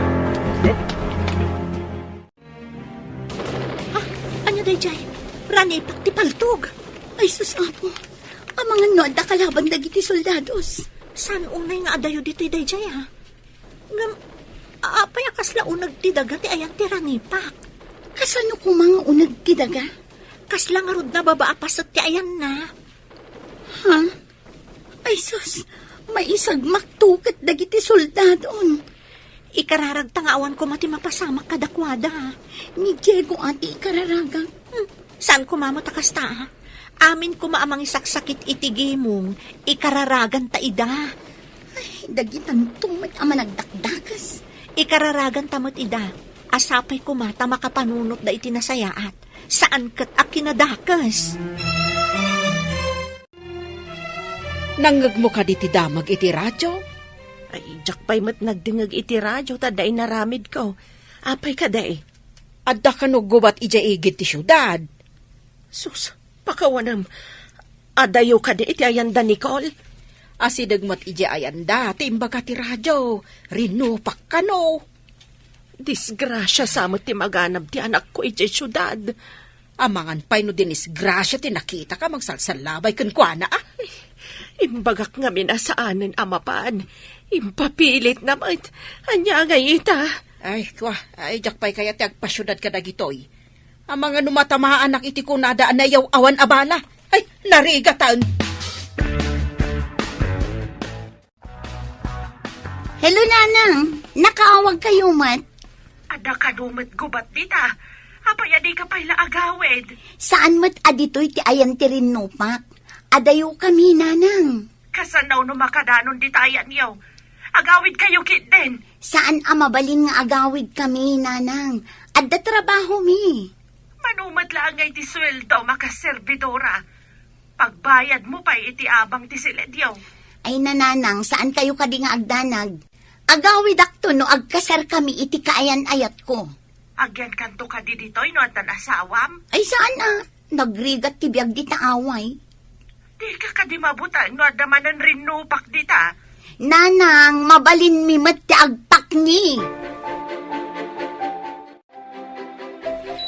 Ah, ania daydiay? Ranipak ti paltog. Ay, sus, Apo. Amangan no adda kalaban dagiti soldados. Saan unay nga adayo ditoy daydiay, a? Ngem, apay a kasla uneg ti daga ti ayan ti ranipak? Kasano koma nga uneg ti daga? Kasla ngarud nababa a paset ti ayanna. Ha? Ay sus, maisagmakto ket dagiti soldadon. Ikararagta nga awan koma ti mapasamak kadakuada. Ni Diego a ti ikararagak. Hmm, saan koma met a kasta, a? Amin koma a mangisaksakit iti gimong, ikararaganta ida. Ay, dagitanto met a managdakdakes. Ikararaganta met ida, a sapay koma ta makapanunotda iti nasayaat, saan ket a kinadakes. Nangngegmo kadi ti damag iti radio? Ay, diak pay met nagdengngeg iti radio ta adda inaramidko. Apay kadi? Adda kano gubat idiay igid ti siudad? Sus, pakawanem. Adayo kadi iti ayanda, Nicole? Asideg met idiay ayanda ti imbaga ti radio. Rinupak kano. Disgrasia sa met ti maganab ti anakko idiay siudad. Amangan pay no dinisgrasia ti nakitak a mangsalsallabay kenkuana, a? Imbagak ngamin a saanen a mapan. Impapilitna met. Ania ngay ita? Ay, kua, ay, diak pay kayat ti agpasiudad kadagitoy. Amangan no matamaanak iti kunada a nayaw-awan a bala. Ay, narigatan! Hello, Nanang. Nakaawag kayo met? Adda kano met gubat dita. Apay a dika pay la agawid? Saan met a ditoy ti ayan ti rinnupak? Adayo kami, Nanang. Kasano no makadanon dita ayanyo? Agawid kayo ketdin. Saan a mabalin nga agawid kami, Nanang. Adda trabaho mi. Mano met la ngay ti sueldo, makaserbidora. Pagbayadmo pay iti abang ti siledyo. Ay, Nanang, saan kayo kadi nga agdanag? Agawidakto no agkasar kami iti kaayan-ayatko. Agyankanto kadi ditoy no addan asawam? Ay, saan a. Nagrigat ti biag dita away. Dika kadi mabuteng no adda manen rinnupak dita? Nanang, mabalin mi met ti agpakni.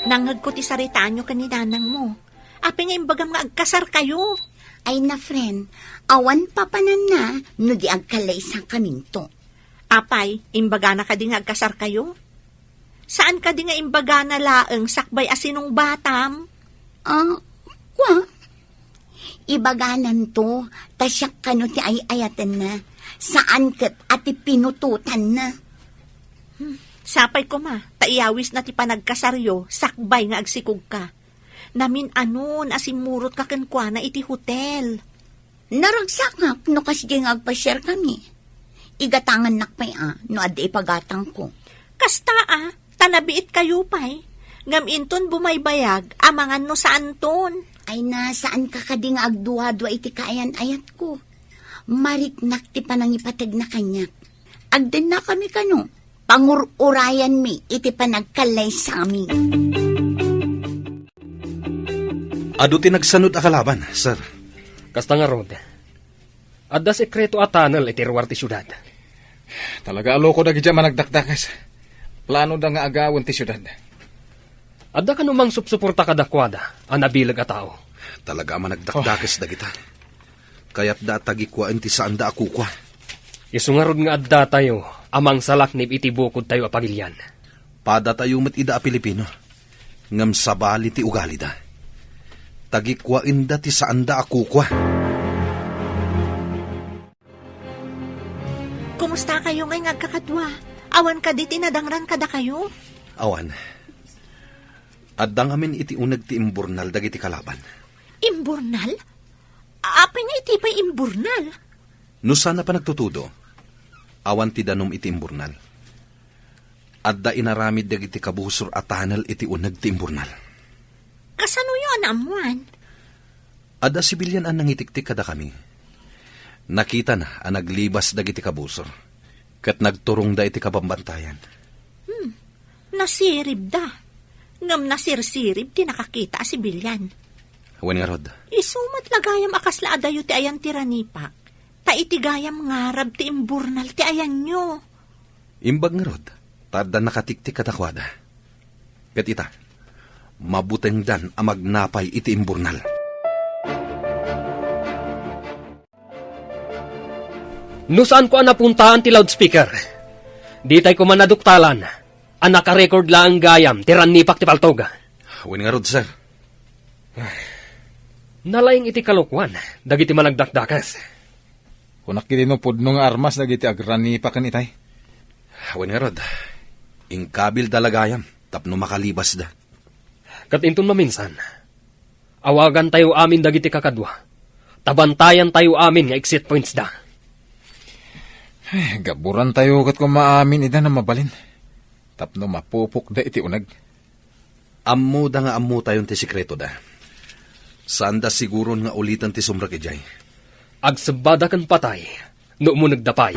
Nangngegko ti saritaanyo ken ni nanangmo. Apay nga imbagam nga agkasarkayo? Ay na, friend, awan papananna no di agkalaysakaminto. Apay, imbagana kadi nga agkasarkayo? Saan kadi nga imbagana laeng sakbay a sinungbatam? Ah, kua? Ibagananto, ta siak kano ti ay-ayatenna. Saan ket a ti pinutotanna. Hmm, sapay koma, ta iyawisna ti panagkasaryo sakbay nga agsikogka. Namin-anon a simmurotka kenkuana iti hotel. Naragsakak no kasdi nga agpasiarkami. Igatangannak pay a no adda ipagatangko. Kasta a, ta nabiitkayo pay. Ngem inton bumaybayag, amangan no saanton. Ay na, saanka kadi nga agduadua iti kaayan-ayatko. Mariknak ti panangipategna kaniak. Agdennakami kano, pangur-urayanmi iti panagkallaysami. Adu ti nagsanud a kalaban, sir. Kasta ngarud, adda sekreto a tunnel iti ruar ti siudad. Talaga a loko dagiti managdakdakes. Planoda nga agawen ti siudad. Adda kano mangsupsuporta kadakuada a nabileg a tao? Talaga a managdakdakes dagita. Kayatda a tagikuaen ti saanda a kukua. Isu ngarud nga addatayo a mangsalaknib iti bukodtayo a pagilian. Padatayo met ida a Pilipino, ngem sabali ti ugalida. Tagikuaenda ti saanda a kukua. Kumusta kayo ngay nga agkakadua? Awan kadi ti nadangran kadakayo? Awan. Adda ngamin iti uneg ti imburnal dagiti kalaban. Imburnal? Apay nga iti pay imburnal? No saan a panagtutudo, awan ti danum iti imburnal. Adda inaramid dagiti kabusor a tunnel iti uneg ti imburnal. Kasanoyo a naammuan? Adda sibilian a nangitiktik kadakami. Nakitana a naglibas dagiti kabusor, ket nagturongda iti kabambantayan. Hmm, nasiribda. Ngem nasirsirib ti nakakita a sibilian. Wen ngarud. Isu met la gayam a kasla adayo ti ayan ti ranipak, ta iti gayam ngarab ti imburnal ti ayanyo. Imbag ngarud, ta adda nakatiktik kadakuada. Ket ita, mabutengdan a magnapay iti imburnal. No saanko a napuntaan ti loudspeaker, ditay koma naduktalan a nakarecord laeng gayam ti rannipak ti paltog. Wen ngarud, sir. Nalaing iti kalokuan dagiti managdakdakes. Kunak iti no pudno nga armas dagiti agranipaken itay. Wen ngarud, inkabilda la gayam tapno makalibasda. Ket inton maminsan, awagantayo amin dagiti kakadua, ta bantayantayo amin nga exit pointsda. Ay, gaburantayo ket koma amin ida no mabalin, tapno mapupokda iti uneg. Ammoda nga ammotayon ti sekretoda. Saanda siguron nga uliten ti sumrek idiay. Agsebbada ken patay no umunegda pay.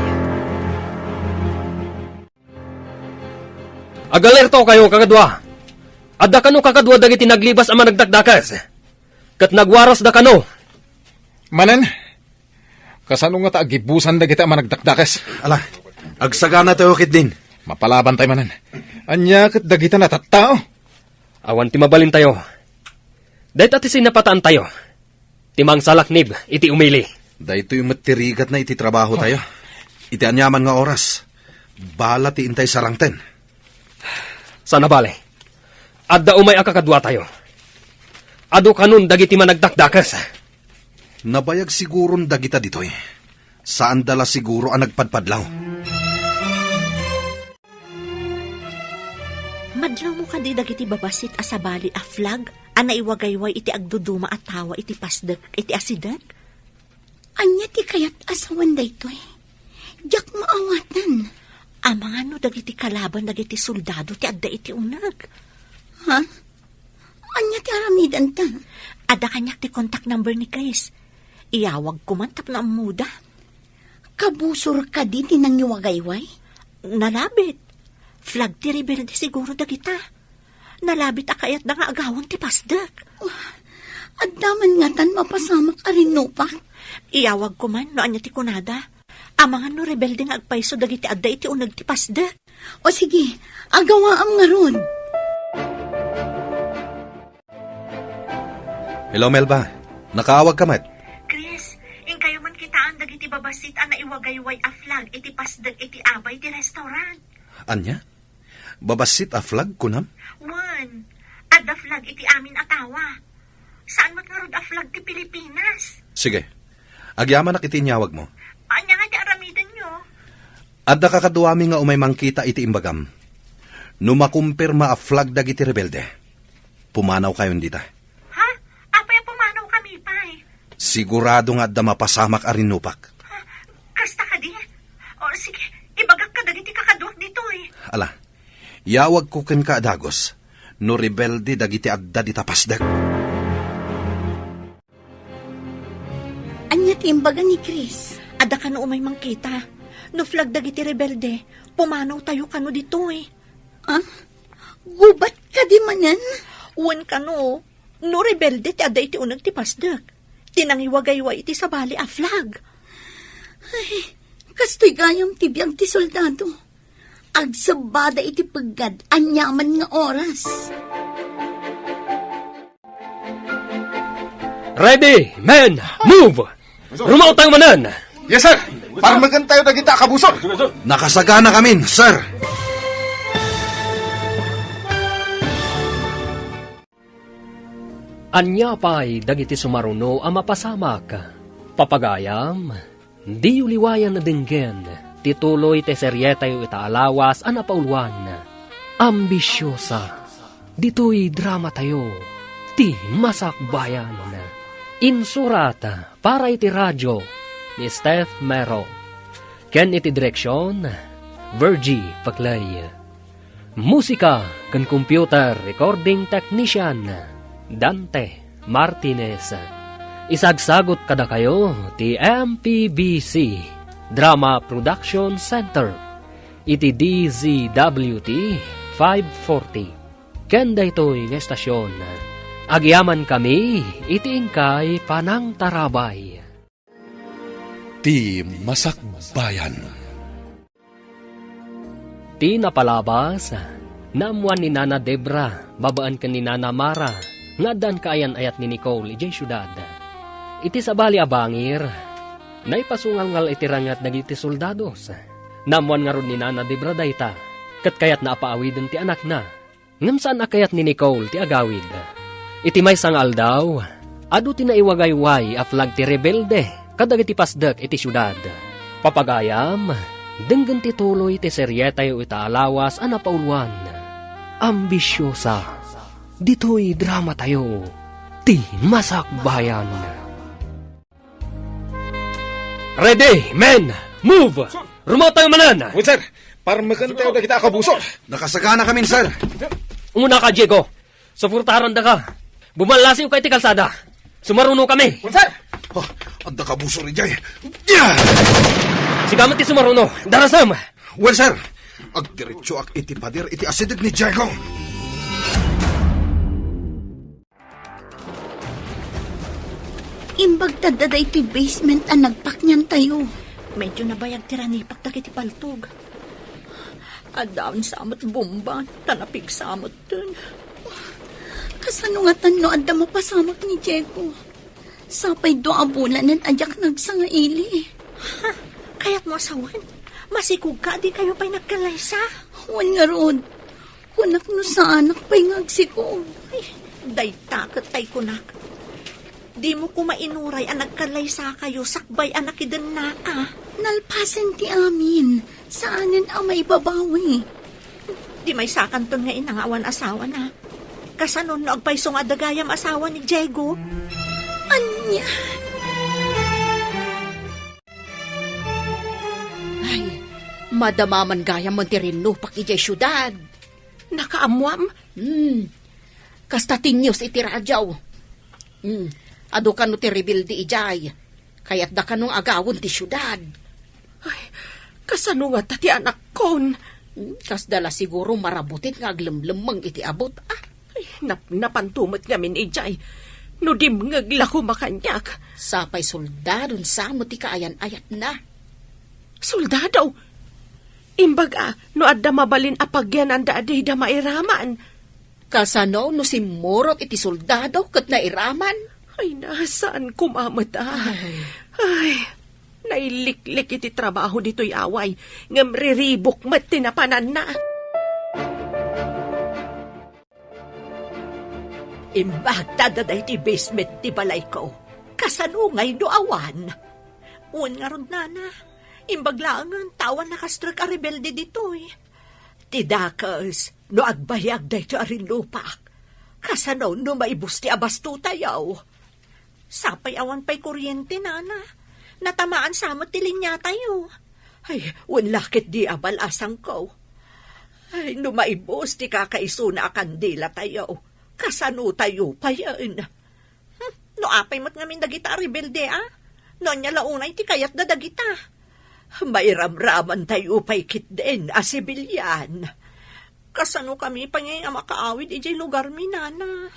Agalertokayo, kakadua! Adda kano kakadua dagiti naglibas a managdakdakes, ket nagwarasda kano. Manen, kasano ngata agibusan dagiti a managdakdakes? Ala, agsaganatayo ketdin. Mapalabantay manen. Ania ket dagita natattao? Awan ti mabalintayo. Dayta ti sinapataantayo. Ti mangsalaknib iti umili. Daytoy met ti rigatna iti trabahotayo. Iti aniaman nga oras, bala ti intay sarangten. Saan a bale, adda umay a kakaduatayo. Adu kanon dagiti managdakdakes. Nabayag siguron dagita ditoy. Saanda la siguro a nagpadpadlaw. Madlawmo kadi dagiti babassit a sabali a flag a naiwagayway iti agduduma a tawa iti pasdek iti asideg? Ania ti kayat a sawen daytoy? Diak maawaten. Amangan no dagiti kalaban dagiti soldado ti adda iti uneg. Ha? Ania ti aramidenta? Adda kaniak ti contact number ni Chris. Iyawagko man tapno ammoda. Kabusor kadi ti nangiwagayway? Nalabit. Flag ti rebelde siguro dagita. Nalabit a kayatda nga agawan ti pasdek. Adda man ngatan mapasamak a rinnupak? Iyawagko man no ania ti kunada. Amangan no rebelde nga agpayso dagiti adda iti uneg ti pasdek. O sige, agawaam ngarud. Hello, Melba. Nakaawagka met? Chris, inkayo man kitaan dagiti babassit a naiwagayway a flag iti pasdek iti abay ti restaurant. Ania? Babassit a flag, kunam? Wen, adda flag iti amin a tawa. Saan met ngarud a flag ti Pilipinas. Sige. Agyamanak iti inyawagmo. Ania nga ti aramidenyo? Adda kakaduami nga umay mangkita iti imbagam. No makumpirma a flag dagiti rebelde, pumanawkayon dita. Ha? Apay a pumanawkami pay? Sigurado nga adda mapasamak a rinnupak. Ha? Kasta kadi? O, sige, ibagak kadagiti kakaduak ditoy. Ala, yawagko kenka a dagus no rebelde dagiti adda dita pasdek. Ania ti imbaga ni Chris? Adda kano umay mangkita. No flag dagiti rebelde, pumanawtayo kano ditoy. Ah? Gubat kadi manen? Wen kano, no rebelde ti adda iti uneg ti pasdek, ti nangiwagayway iti sabali a flag. Ay, kastoy gayam ti biag ti soldado. Agsebbada iti peggad aniaman nga oras. Ready, men, move! Rumaotayo manen! Yes, sir! Parmekentayo dagita a kabusor! Nakasaganakamin, sir! Ania pay dagiti sumaruno a mapasamak? Papagayam, diyo liwayan a denggen ti tuloy ti serietayo ita a lawas a napauluan, Ambisiosa. Ditoy dramatayo, Ti Masakbayan. Insurat para iti radio ni Steph Mero, ken iti direksion, Virgie Paclay. Musika ken computer recording technician, Dante Martinez. Isagsagut kadakayo ti M P B C Drama Production Center iti D Z W T five forty. Ken daytoy nga estasion, agyamankami iti inkay panangtarabay. Ti Masakbayan. Ti napalabas, naammoan ni Nana Debra babaen ken ni Nana Mara nga addaan kaayan-ayat ni Nicole idiay siudad. Iti sabali a bangir, naipasungalngal iti ranget dagiti soldados. Naammoan ngarud ni Nana Debra dayta, ket kayatna a paawiden ti anakna. Ngem saan a kayat ni Nicole ti agawid. Iti maysa nga aldaw, adu ti naiwagayway a flag ti rebelde kadagiti pasdek iti siudad. Papagayam, denggen ti tuloy ti serietayo ita a lawas a napauluan, Ambisiosa. Ditoy dramatayo, Ti Masakbayan. Ready, men! Move! Sir! Rumaotayo manen! Wen, sir! Parmekentayo dagita a kabusor! Nakasaganakamin, sir! Umunaka, Diego! Suportarandaka! Bumallasiwka iti kalsada! Sumarunokami! Wen, sir! Oh, Adda kabusor idiay. Yeah! Sika met ti sumaruno. Darasam! Well, sir. Agdiretsoak iti pader iti asideg ni Diego. Imbag ta adda daytoy basement a nagpakniantayo. Medyo nabayag ti ranipak dagiti paltog. Addaon sa met bomba, ta napigsa metten. Kasano ngatan no adda mapasamak ni Diego? Sapay dua a bulanen a diak nagsangaili. Ha? Kayatmo a sawen? Masikog ka, di kayo pay nagkalaysa? Wen ngarud, kunak no saanak pay nga agsikog. Ay, dayta ket tay kunak. Dimo koma inuray a nagkalaysa kayo sakbay a nakidennaka. Nalpasen ti amin. Saanen a maibabawi. Di maysakanton nga ina nga awan asawana. Kasano no agpayso nga adda gayam asawa ni Diego? Ania? Ay, madama man gayam ti rinnupak idiay siudad. Nakaammoam? Hmm. Kasta ti news iti radio. Hmm. Adu kano ti rebelde idiay. Kayatda kano nga agawon ti siudad. Ay, kasano ngata ti anakkon? Hmm, kasda la siguro marabutit nga aglemlemmeng iti abut, ah. Ay, nap-, napanto met ngamin idiay. No dimngeg la koma kaniak. Sapay soldadon sa met ti kaayan-ayatna. Soldado? Imbag a, no adda mabalin a pagyananda a dida mairaman. Kasano no simmurot iti soldado ket nairaman? Ay, na, saan koma met a? Ay. Ay, nailiklik iti trabaho ditoy away, ngem riribuk met ti napananna. Imbag ta adda daytoy basement ti balayko. Kasano ngay no awan? Wen ngarud, nana. Imbag laengen ta awan nakastrek a rebelde ditoy. Ti dakes, no agbayag daytoy a rinnupak, kasano no maibus ti abastotayo? Sapay awan pay kuryente, nana. Natamaan sa met ti linyatayo. Ay, wen la ketdi a balasangko. Ay, no maibus ti kakaisuna a kandilatayo, kasanotayo payen? Hmm, no apay met ngamin dagita a rebelde, a? No ania la unay ti kayatda dagita? Mairamramantayo pay ketdin a sibilian. Kasano kami pay ngay a makaawid idiay lugarmi, nana?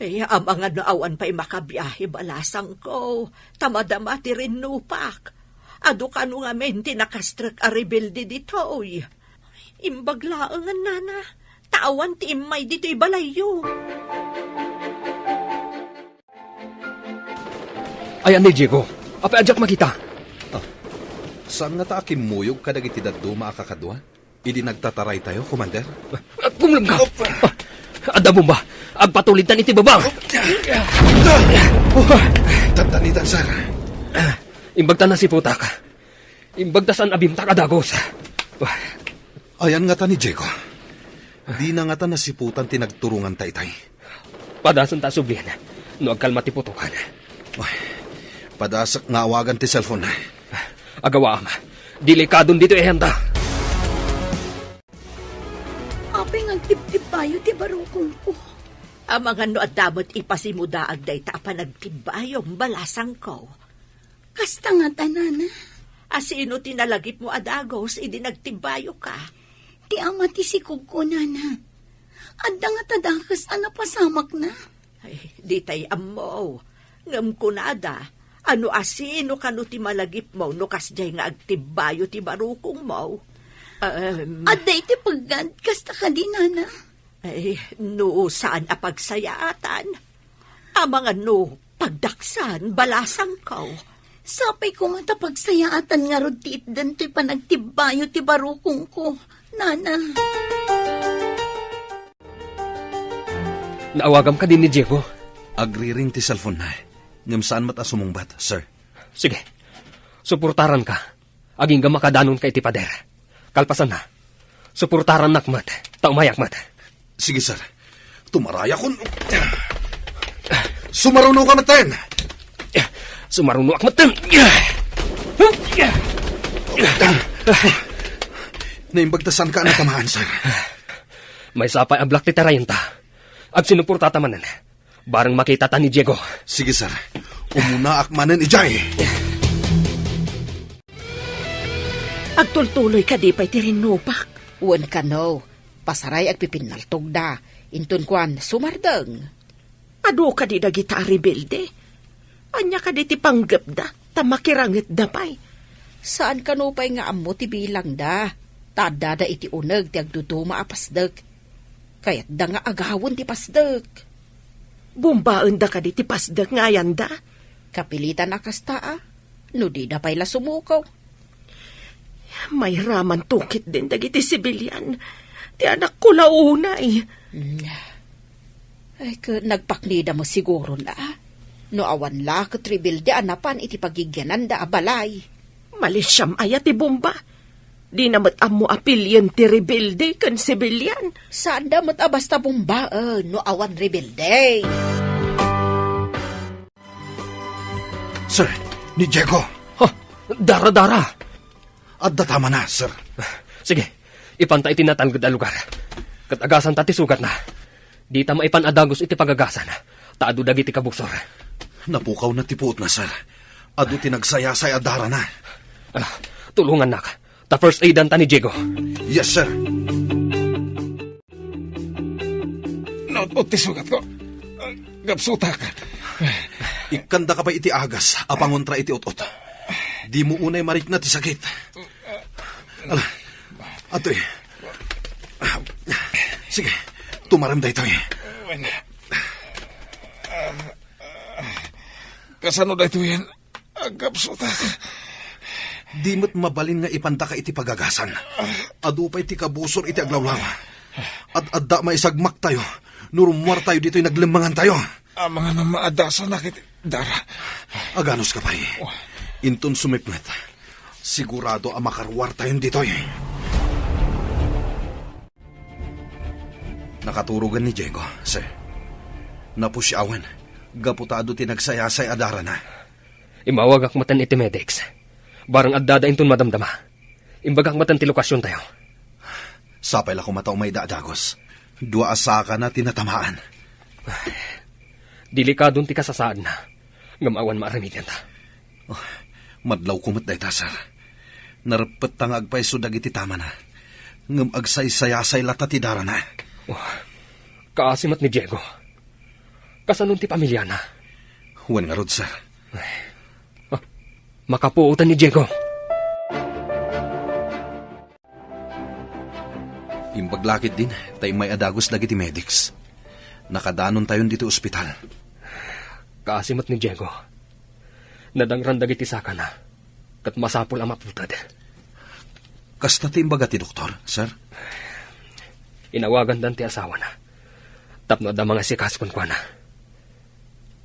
Ay, amangan no awan pay makabiahe balasangko, ta madama ti rinnupak. Adu kano ngamin ti nakastrek a rebelde ditoy. Imbag laengen, nana, ta awan ti immay ditoy balayyo. Ayan ni Diego. Apay a diak makita? Ah, saan ngata a kimmuyog kadagiti dadduma a kakadua? Idi nagtataraytayo, Commander? Ah, kumlem ka! Ah, adda bomba! Agpatulidtan iti baba! Tantanitan, sir. Ah, imbag ta nasiputak. Imbag ta saan a bimtak a dagus. Ah. Ayan ngata ni Diego. Dina ngata nasiputan ti nagturonganta itay. Padasenta a sublien no agkalma ti putokan. Ay, padasek nga awagan ti cellphone. Agawaam. Delikadon ditoy ayanta. Apay nga agtibtibbayo ti barukongko? Amangan no adda met ipasimudaag dayta a panagtibbayom, balasangko. Kasta ngata, nana. A sino ti nalagipmo a dagus idi nagtibbayoka? Ti ama ti sikogko, nana. Adda ngata dakes a napasamakna. Ay, ditay ammo. Ngem kunada, ano a sino kano ti malagipmo no kasdiay nga agtibbayo ti barukongmo? Em. Adda iti peggad, kasta kadi, nana? Ay, no saan a pagsayaatan, amangan no pagdaksan, balasangko. Sapay koma ta pagsayaatan ngarud ti itden toy panagtibbayo ti barukongko, nana. Naawagam kadi ni Diego? Agriring ti cellphone na, ngem saan met a sumungbat, sir. Sige. Suportaranka. Agingga makadanonka iti pader. Kalpasanna, suportarannak met, ta umayak met. Sige, sir. Tumarayakon. Sumarunoka metten. Sumarunoak metten. Naimbag ta saanka a natamaan, sir. Maysa pay a black ti tarayenta. Agsinuportata manen. Bareng makitata ni Diego. Sige, sir. Umunaak manen idiay. Agtultuloy kadi pay ti rinnupak? Wen kano, pasaray agpipinnaltogda, inton kuan, sumardeng. Adu kadi dagita a rebelde? Ania kadi ti panggepda, ta makirangetda pay? Saan kano pay nga ammo ti bilangda, ta addada iti uneg ti agduduma a pasdek. Kayatda nga agawen ti pasdek. Bumbaenda kadi ti pasdek nga ayanda? Kapilitan a kasta a, no dida pay la sumuko. Mayramanto ketdin dagiti sibilian. Ti anakko la unay. Mm. Ay, ket nagpaknida met siguron a. No awan la ket rebelde a napan iti pagigyananda a balay. Malisiam aya ti bomba? Dina met ammo a pilien ti rebelde ken sibilian. Saanda met a basta bombaen no awan rebelde. Sir, ni Diego. Ha? Dara, dara! Adda tamana, sir. Sige, ipanta iti natalged a lugar. Ket agasanta ti sugatna. Dita maipan a dagus iti pagagasan, ta adu dagiti kabusor. Napukawna ti puotna, sir. Adu ti nagsayasay a darana. Ah, tulongannak. Ta first aidanta ni Diego. Yes, sir. Naut-ot ti sugatko. Gapsutak. Ikkandaka pay iti agas a pangontra iti ut-ot. Dimo unay marikna ti sakit. Ala, atoy. Sige, tumarem daytoy. Wen. Kasano daytoyen? Agkapsutak. Di met mabalin nga ipantaka iti pagagasan. Adu pay ti kabusor iti aglawlaw. Ad-adda maisagmaktayo no rummuartayo ditoy naglemmengantayo. Amangan a maadasanak iti dara. Aganuska pay. Inton sumipnget, sigurado a makaruartayon ditoy. Nakaturogen ni Diego, sir. Napusiawen, gapu ta adu ti nagsayasay a darana. Immawagak metten iti medics. Bareng addada inton madamdama. Imbagak metten ti lokasiontayo. Sapay la koma ta umayda a dagus. Dua a sakana ti natamaan. Delikadon ti kasasaadna, ngem awan maaramidenta. Oh, madlawko met dayta, sir. Nareppettayo nga agpayso dagiti tamana, ngem agsaysayasay latta ti darana. Oh, kaasi met ni Diego. Kasano ti pamiliana? Wen ngarud, sir. Ah, makapuotan ni Diego. Imbag la ketdin ta immay a dagus dagiti medics. Nakadanontayon ditoy ospital. Kaasi met ni Diego. Nadangran dagiti sakana, ket masapul a maputed. Kasta ti imbaga ti doktor, sir? Inawagandan ti asawana tapno adda mangasikaso kenkuana.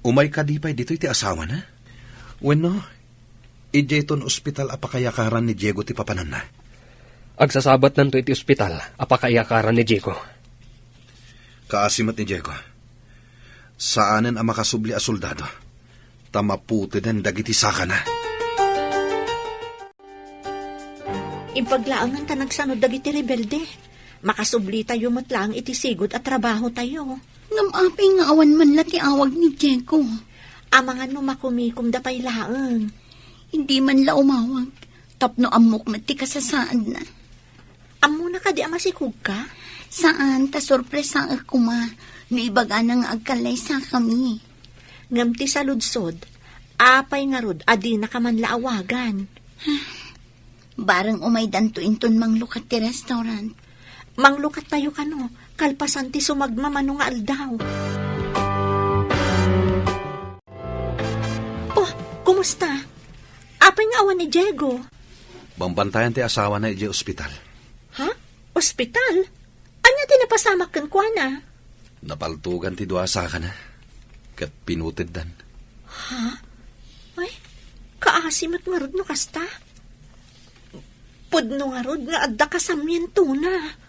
Umay kadi pay ditoy ti asawana? Wenno, idiayton ospital a pakayakaran ni Diego ti papananna? Agsasabatnanto iti ospital a pakayakaran ni Diego. Kaasi met ni Diego. Saanen a makasubli a soldado, ta maputeden dagiti sakana. Imbag laengen ta nagsanud dagiti rebelde. Makasublitayo met laeng iti sigud a trabahotayo. Ngem apay nga awan man la ti awag ni Diego? Amangan no makumikomda pay laeng. Hindi man la umawag, tapno ammok met ti kasasaadna. Ammona kadi a masikogka? Saan, ta sorpresaek koma no ibagana nga agkallaysakami. Ngem ti saludsod, apay ngarud a dinaka man la awagan? Bareng umaydanto inton manglukat ti restaurant. Manglukattayo kano, kalpasan ti sumagmamano nga aldaw. Oh, kumusta? Apay nga awan ni Diego? Bambantayan ti asawana idiay ospital. Ha? Ospital? Ania ti napasamak kenkuana? Napaltogan ti dua a sakana, ket pinuteddan. Ha? Ay, kaasi met ngarud no kasta. Pudno ngarud nga adda kasamientona.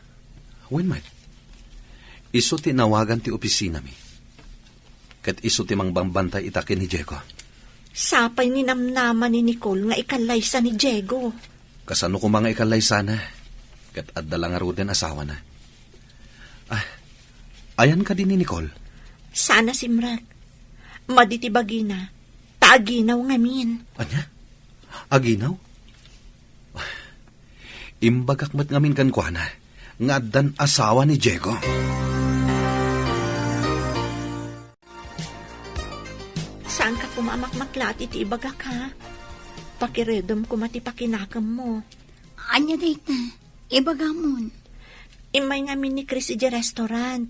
Wen met, isu ti nawagan ti opisinami. Ket isu ti mangbambantay ita ken ni Diego. Sapay ninamnama ni Nicole nga ikallaysa ni Diego. Kasano koma nga ikallaysana? Ket adda la ngaruden asawana. Ah, ayan kadi ni Nicole? Saan a simrek. Madi ti bagina, ta Aginaw ngamin. Ania? Aginaw? Imbagak met ngamin kenkuana nga addan asawa ni Diego. Saanka koma a makmaklat iti ibagak, ha? Pakiredem koma ti pakinakemmo. Ania dayta? Ibagamon. Immay ngamin ni Chris idiay restaurant.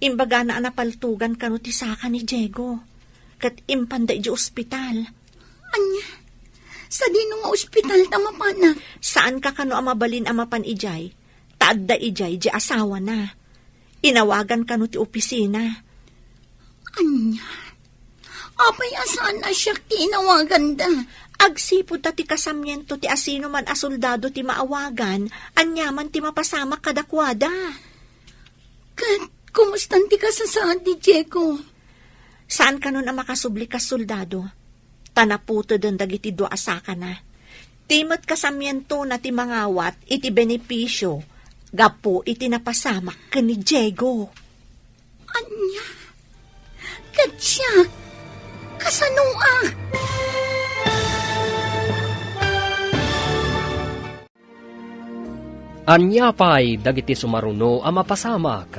Imbagana a napaltugan kano ti saka ni Diego, ket impanda idiay ospital. Ania? Sadino nga ospital ta mapanak? Saanka kano a mabalin a mapan idiay, ta adda idiay diay asawana. Inawagan kano ti opisina. Ania? Apay a saan a siak ti inawaganda? Agsipud ta ti kasamiento ti asinoman a soldado ti maawagan, aniaman ti mapasamak kadakuada. Ket kumustan ti kasasaad ni Diego? Saan kanon a makasubli kas soldado, ta naputeden dagiti dua a sakana. Ti met kasamientona ti mangawat iti benepisio gapu iti napasamak ken ni Diego. Ania? Ket siak, kasanoak? Ania pay dagiti sumaruno a mapasamak?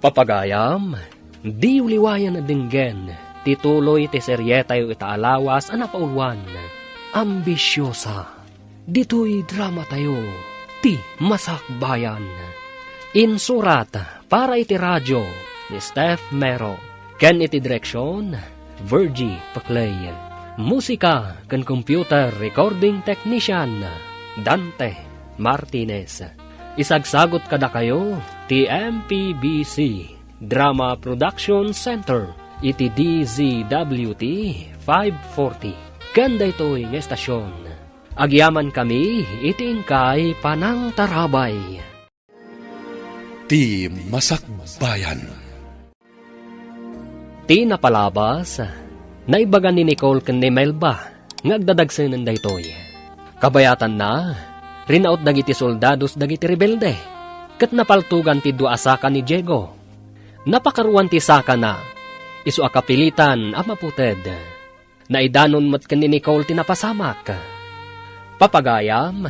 Papagayam, diyo liwayan a denggen ti tuloy ti serietayo ita a lawas a napauluan, Ambisiosa. Ditoy dramatayo, Ti Masakbayan. Insurat para iti radio ni Steph Mero. Ken iti direksion, Virgie Paclay. Musika ken computer recording technician, Dante Martinez. Isagsagut kadakayo ti M P B C Drama Production Center iti D Z W T five forty. Ken daytoy nga estasion, agyamankami iti inkay panangtarabay. Ti Masakbayan. Ti napalabas, naibaga ni Nicole ken ni Melba nga agdadagsenen daytoy. Kabayatanna, rinaut dagiti soldados dagiti rebelde, ket napaltugan ti dua a saka ni Diego. Napakaruan ti sakana, isu a kapilitan a maputed. Naidanon met ken ni Nicole ti napasamak. Papagayam,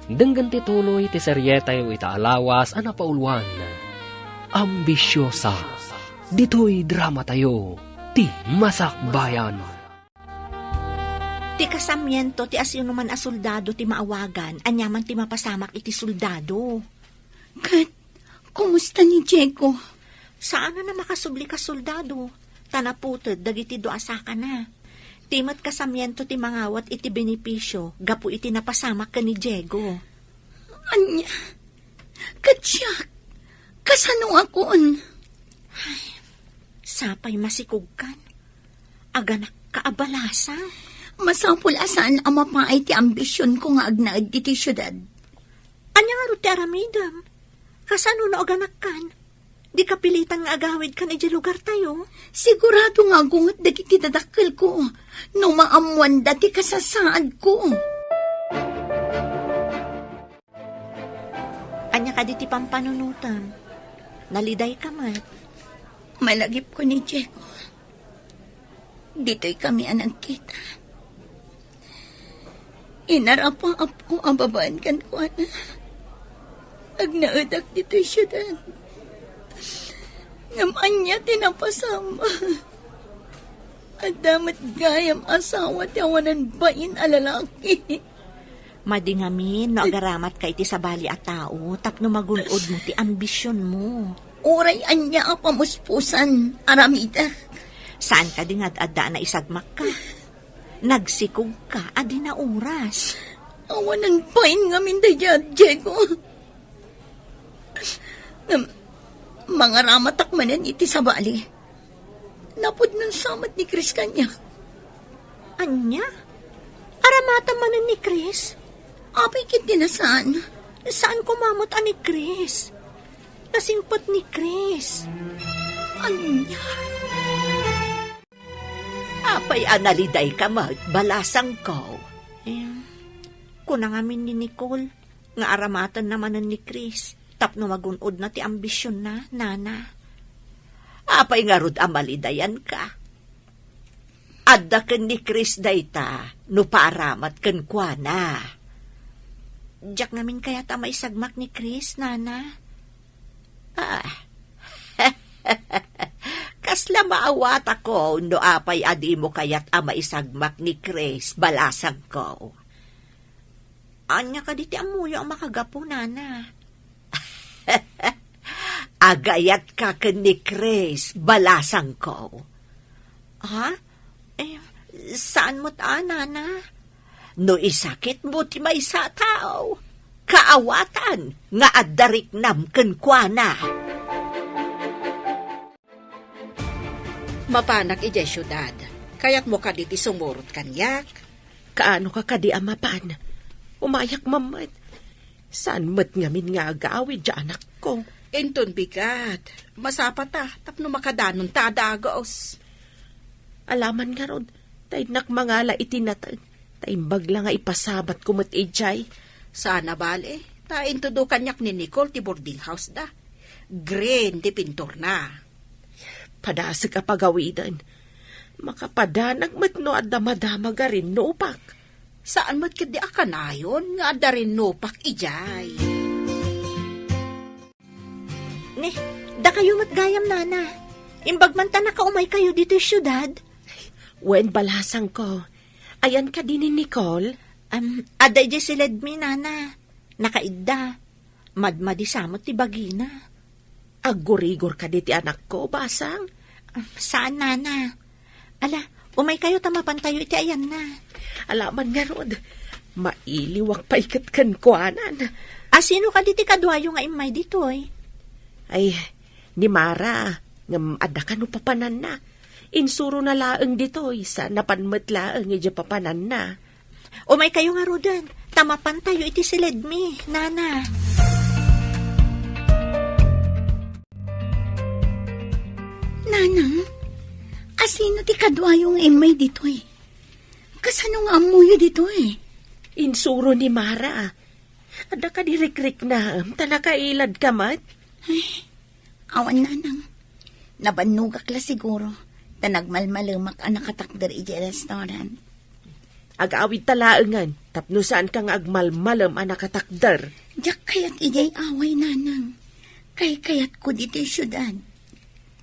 denggen ti tuloy ti serietayo ita a lawas a napauluan, Ambisiosa. Ditoy dramatayo, Ti Masakbayan. Ti kasamiento ti asinoman a soldado ti maawagan, aniaman ti mapasamak iti soldado. Ket, kumusta ni Diego? Saan a makasubli kas soldado, ta naputed dagiti dua a sakana. Ti met kasamiento ti mangawat iti benepisio gapu iti napasamak ken ni Diego. Ania? Ket siak, kasanoakon? Ay, sapay masikogkan. Aganakka a balasang. Masapul a saan a mapaay ti ambisionko nga agnaed ditoy siudad. Ania ngarud ti aramidem? Kasano no aganakkan? Di kapilitan nga agawidkan idiay lugartayo? Sigurado nga agunget dagiti dadakkelko no maammoanda ti kasasaadko. Ania kadi ti pampanunotem? Nalidayka met. Malagipko ni Diego. Ditoy kami a nagkita. Inarapaapko a babaen kenkuana. Agnaedak ditoy siudad. Ngem ania ti napasamak? Adda met gayam asawa ti awanan bain a lalaki. Madi ngamin no agaramatka iti sabali a tao tapno magun-odmo ti ambisionmo. Uray ania a pamuspusan, aramidek. Saan kadi nga ad-adda a naisagmakka? Nagsikogka a di nauras. Awanan bain ngamin daydiay, Diego. Ngem, mangaramatak manen iti sabali. Napudnon sa met ni Chris kaniak. Ania? Aramatam manen ni Chris? Apay ket di na saan? Saan koma met a ni Chris? Nasingpet ni Chris. Ania? Apay a nalidayka met, balasangko? Eh, kuna ngamin ni Nicole nga aramatenna manen ni Chris tapno magun-odna ti ambisionna, nana. Apay ngarud a malidayanka? adda ken ni Chris dayta no para met kenkuana. Diak ngamin kayat a maisagmak ni Chris, Nana. Ah. Kasla maawatako no apay a dimo kayat a maisagmak ni Chris, balasangko. Ania kadi ti ammoyo a makagapu, Nana? Agayatka ken ni Chris, balasangko. Ha? Eh, saan met a, Nana? No isakitmo ti maysa a tao, kaawatan nga adda riknam kenkuana. Mapanak idiay siudad. Kayatmo kadi ti sumurot kaniak? Kaano ka kadi a mapan? Umayak met. Saan met ngamin nga agawid diay anakko? Inton bigat, masapata tapno makadanonta a dagus. Alaman ngarud, ta innak mangala iti nateng, ta imbag la nga ipasabatko met idiay. Saan a bale, ta intudo kaniak ni Nicole ti boarding house da. Green ti pinturna. Padasek a pagawiden. Makapadanag met no adda madamag a rinnupak. Saan met ketdi a kanayon nga adda rinnupak idiay. Ni, dakayo met gayam, Nana. Imbag man ta nakaumaykayo ditoy siudad. Wen, balasangko. Ayan kadi ni Nicole? Am, adda idiay siledmi, Nana. Nakaidda. Madmadi sa met ti bagina. Aggurigor kadi ti anakko, basang? Am, saan, Nana. Ala, umaykayo ta mapantayo iti ayanna. Alaman ngarud, mailiwak pay ket kenkuanan. A, sino kadi ti kaduayo nga immay ditoy? Ay, ni Mara, ngem adda kano papananna. Insurona laeng ditoy, saan a pan met laeng idiay papananna. Umaykayo ngaruden, ta mapantayo iti siledmi, Nana. Nanang, asino ti kaduayo nga immay ditoy? Kasano nga ammoyo ditoy? Insuro ni Mara. Adda kadi rikriknaem ta nakailadka met? Ay, awan, Nanang. Nabannogak la siguro, ta nagmalmalemak a nakatakder idiay restaurant. Agawidta laengen, tapno saanka nga agmalmalem a nakatakder. Diak kayat idiay away, Nanang. Kaykayatko ditoy siudad.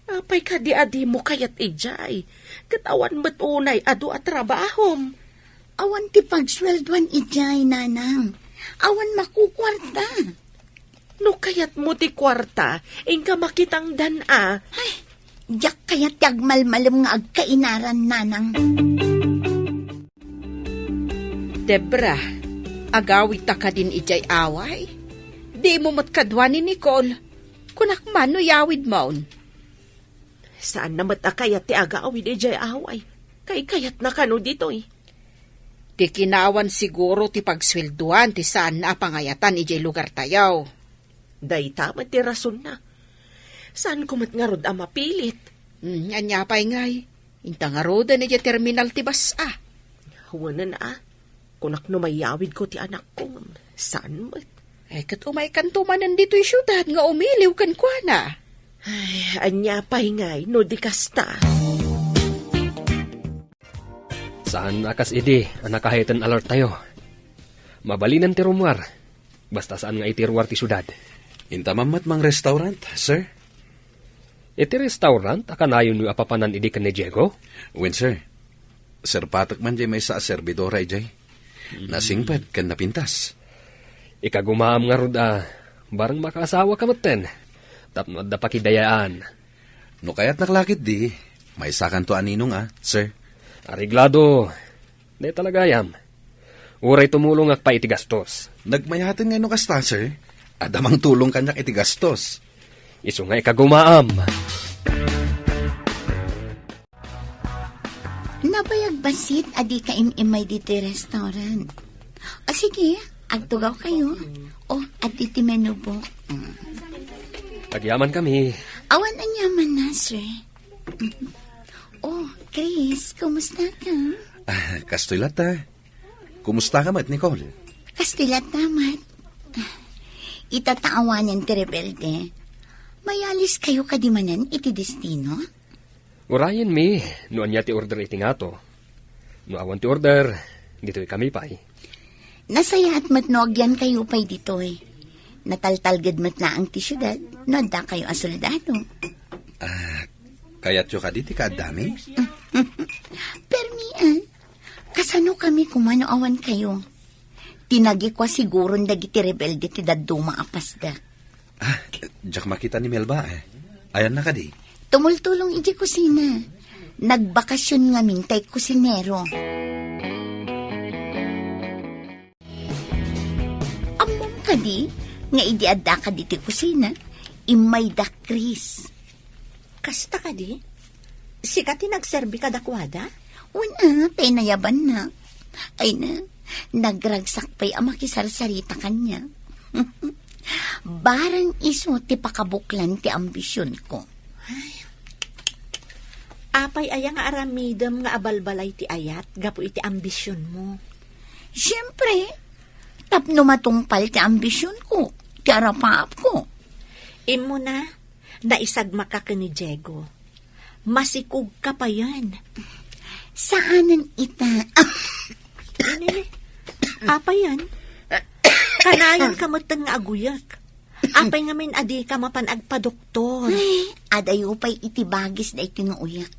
Apay kadi a dimo kayat idiay? Ket awan met unay adu a trabahom. Awan ti pagsueldoan idiay, Nanang. Awan makukuarta. No kayatmo ti kuarta, inka makitangdan a. Ay, diak kayat ti agmalmalem nga agkainaran, Nanang. Debra, agawidta kadin idiay away? Dimo met kadua ni Nicole. Kunak man no iyawidmon. Saanna met a kayat ti agawid idiay away. Kaykayatna kano ditoy. Ti kinawan siguro ti pagsueldoan ti saanna a pangayatan idiay lugartayo. Dayta met ti rasonna. Saanko met ngarud a mapilit. Hmm, ania pay ngay? Inta ngaruden idiay terminal ti bas-a. Wen a. Kunak no mayawidko ti anakko, saan met? Ay, ket umaykanto manen ditoy siudad nga umiliw kenkuana. Ay, ania pay ngay no di kasta? Saan a kas idi a nakaheten alertayo. Mabalinen ti rummuar. Basta saan nga iti ruar ti siudad. Inta man met mang restaurant, sir? Iti restaurant a kanayonyo a papanan idi ken ni Diego? Wen, sir. Serpatek man diay maysa a serbidora idiay. Mm. Nasingpet ken napintas. Ikagumaam ngarud a bareng makaasawaka metten tapno adda pakidayaan. No kayatnak la ketdi, maysakanto a ninong a, sir. Areglado. Dayta la gayam. Uray tumulongak pay iti gastos. Nagmayaten ngay no kasta, sir. Adda mangtulong kaniak iti gastos. Isu nga ikagumaam. Nabayag bassit a dika im-immay ditoy restaurant. O sige, agtugaw kayo. O, adda ti menu book. Mm. Agyaman kami. Awan aniamanna, sir. O, Chris, kumusta ka? Ah, kastoy latta. Kumusta ka met, Nicole? Kastoy latta met. Ita ta awanen ti rebelde. Mayalis kayo kadi manen iti destino? Urayen mi no ania ti order iti ngato. No awan ti order, ditoy kami pay. Nasayaat met no agyankayo pay ditoy. Nataltalged met laeng ti siudad no addakayo a soldado. Ah, kayatyo kadi ti kaaddami? Permi, ah. Kasano kami koma no awan kayo? Tinagikua siguron dagiti rebelde ti dadduma a pasdak. Ah, diak makita ni Melba, eh. Ayanna kadi? Tumultulong iti kusina. Nagbakasyon ngamin tay kusinero. Ammom kadi nga idi addaka diti kusina, immay da Chris. Kasta kadi? Sika ti nagserbi kadakuada? Wen a, tay nayabanna. Ay na, nagragsak pay a makisarsarita kaniak. Bareng isu ti pakabuklan ti ambisionko. Ay. Apay aya nga aramidem nga abalbalay ti ayat gapu iti ambisionmo? Siempre, tapno matungpal ti ambisionko, ti arapaapko. Immuna, naisagmaka ken ni Diego. Masikogka payen. Saanen ita. Ini, apayen? Kanayon ka metten nga aguyek. Apay ngamin a dika mapan agpadoktor? Ay, adayo pay iti bagis daytoy nga uyak.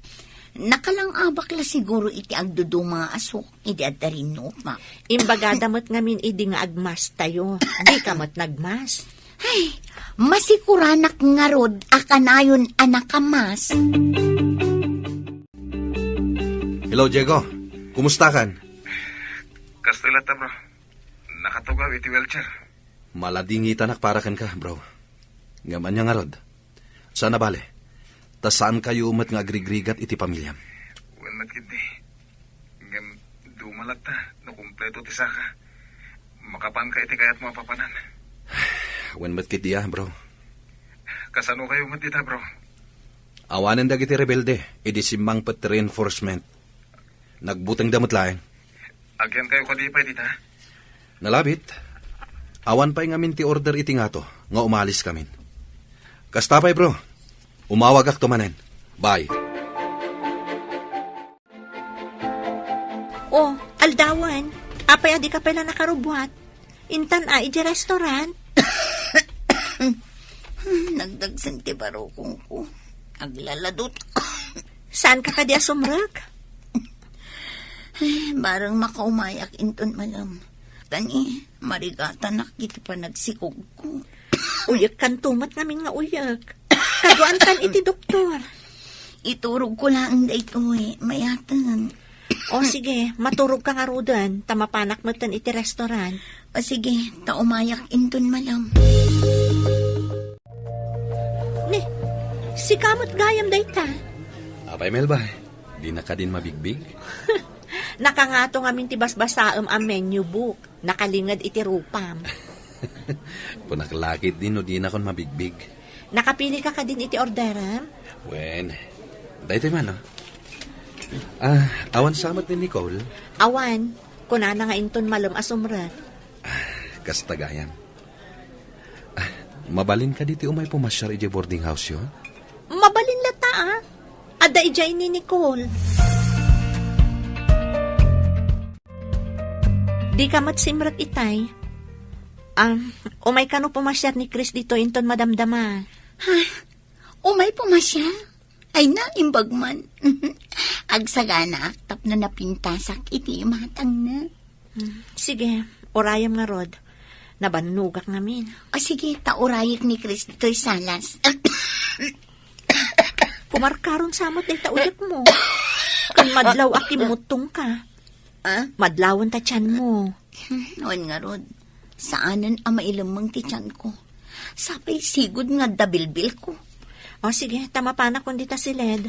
Nakalangabak la siguro iti agduduma nga asuk idi adda rinnupa. Imbagada met ngamin idi nga agmastayo. Dika met nagmas. Ay, masikuranak ngarud a kanayon a nakamas. Hello, Diego. Kumusta kan? Kastoy latta, bro. Nakatugaw iti wheelchair. Maladingitanak para kenka, bro. Ngem ania ngarud? Saan a bale? Ta saankayo met nga agrigrigat iti pamiliam. Wen met ketdi. Ngem duma latta no kumpleto ti saka. Makapanka iti kayatmo a papanan. Wen met ketdi a, bro. Kasanokayo met dita, bro? Awanen dagiti rebelde, idi simmangpet ti reinforcement. Nagbutengda met laeng. Agyankayo kadi pay dita? Nalabit. Awan pay ngamin ti order iti ngato nga umaliskamin. Kasta pay, bro. Umawagakto manen. Bye. Oh, aldawan. Apay a dika pay la nakarubbuat? Intan a, iti restaurant? Nagdagsen ti barukongko. Aglaladot. Saanka kadi a sumrek? Ay, bareng makaumayak inton malem. Kani, marigatanak iti panagsikogko. Uyekkanto met ngamin nga uyek. Kaduaankan iti doktor. Iturogko laeng daytoy, mayaten. O sige, maturogka ngaruden, ta mapanak metten iti restaurant. O sige, ta umayak inton malem. Ni, sika met gayam dayta? Apay, Melba, dina kadin mabigbig? Nakangato ngamin ti basbasaem a menu book. Nakalinged iti rupam. Kunak la ketdi no dinakon mabigbig. Nakapilika kadin iti orderem? Wen, daytoy man, oh. Ah, awan sa met ni Nicole? Awan. Kunana nga inton malem a sumrek. Ah, kasta gayam. Ah, mabalin kadi ti umay pumasiar idiay boarding house-yo? Mabalin latta, ah. Adda idiay ni Nicole. Dika met simrek itay. Ah, umay kano pumasiar ni Chris ditoy inton madamdama. Ha? Umay pumasiar? Ay na, imbag man. Agsaganaak tapno napintasak iti imatangna. Hmm, sige, urayem ngarud. Nabannogak ngamin. O sige, ta urayek ni Chris ditoy salas. Kumarkaron sa met dayta uyekmo. Ken madlaw a kimmuttongka. Ah? Madlawen ta tianmo. Hmm, wen ngarud. Saanen a mailemmeng ti tianko. Sapay sigud nga adda bilbilko. O sige, ta mapanakon dita siled.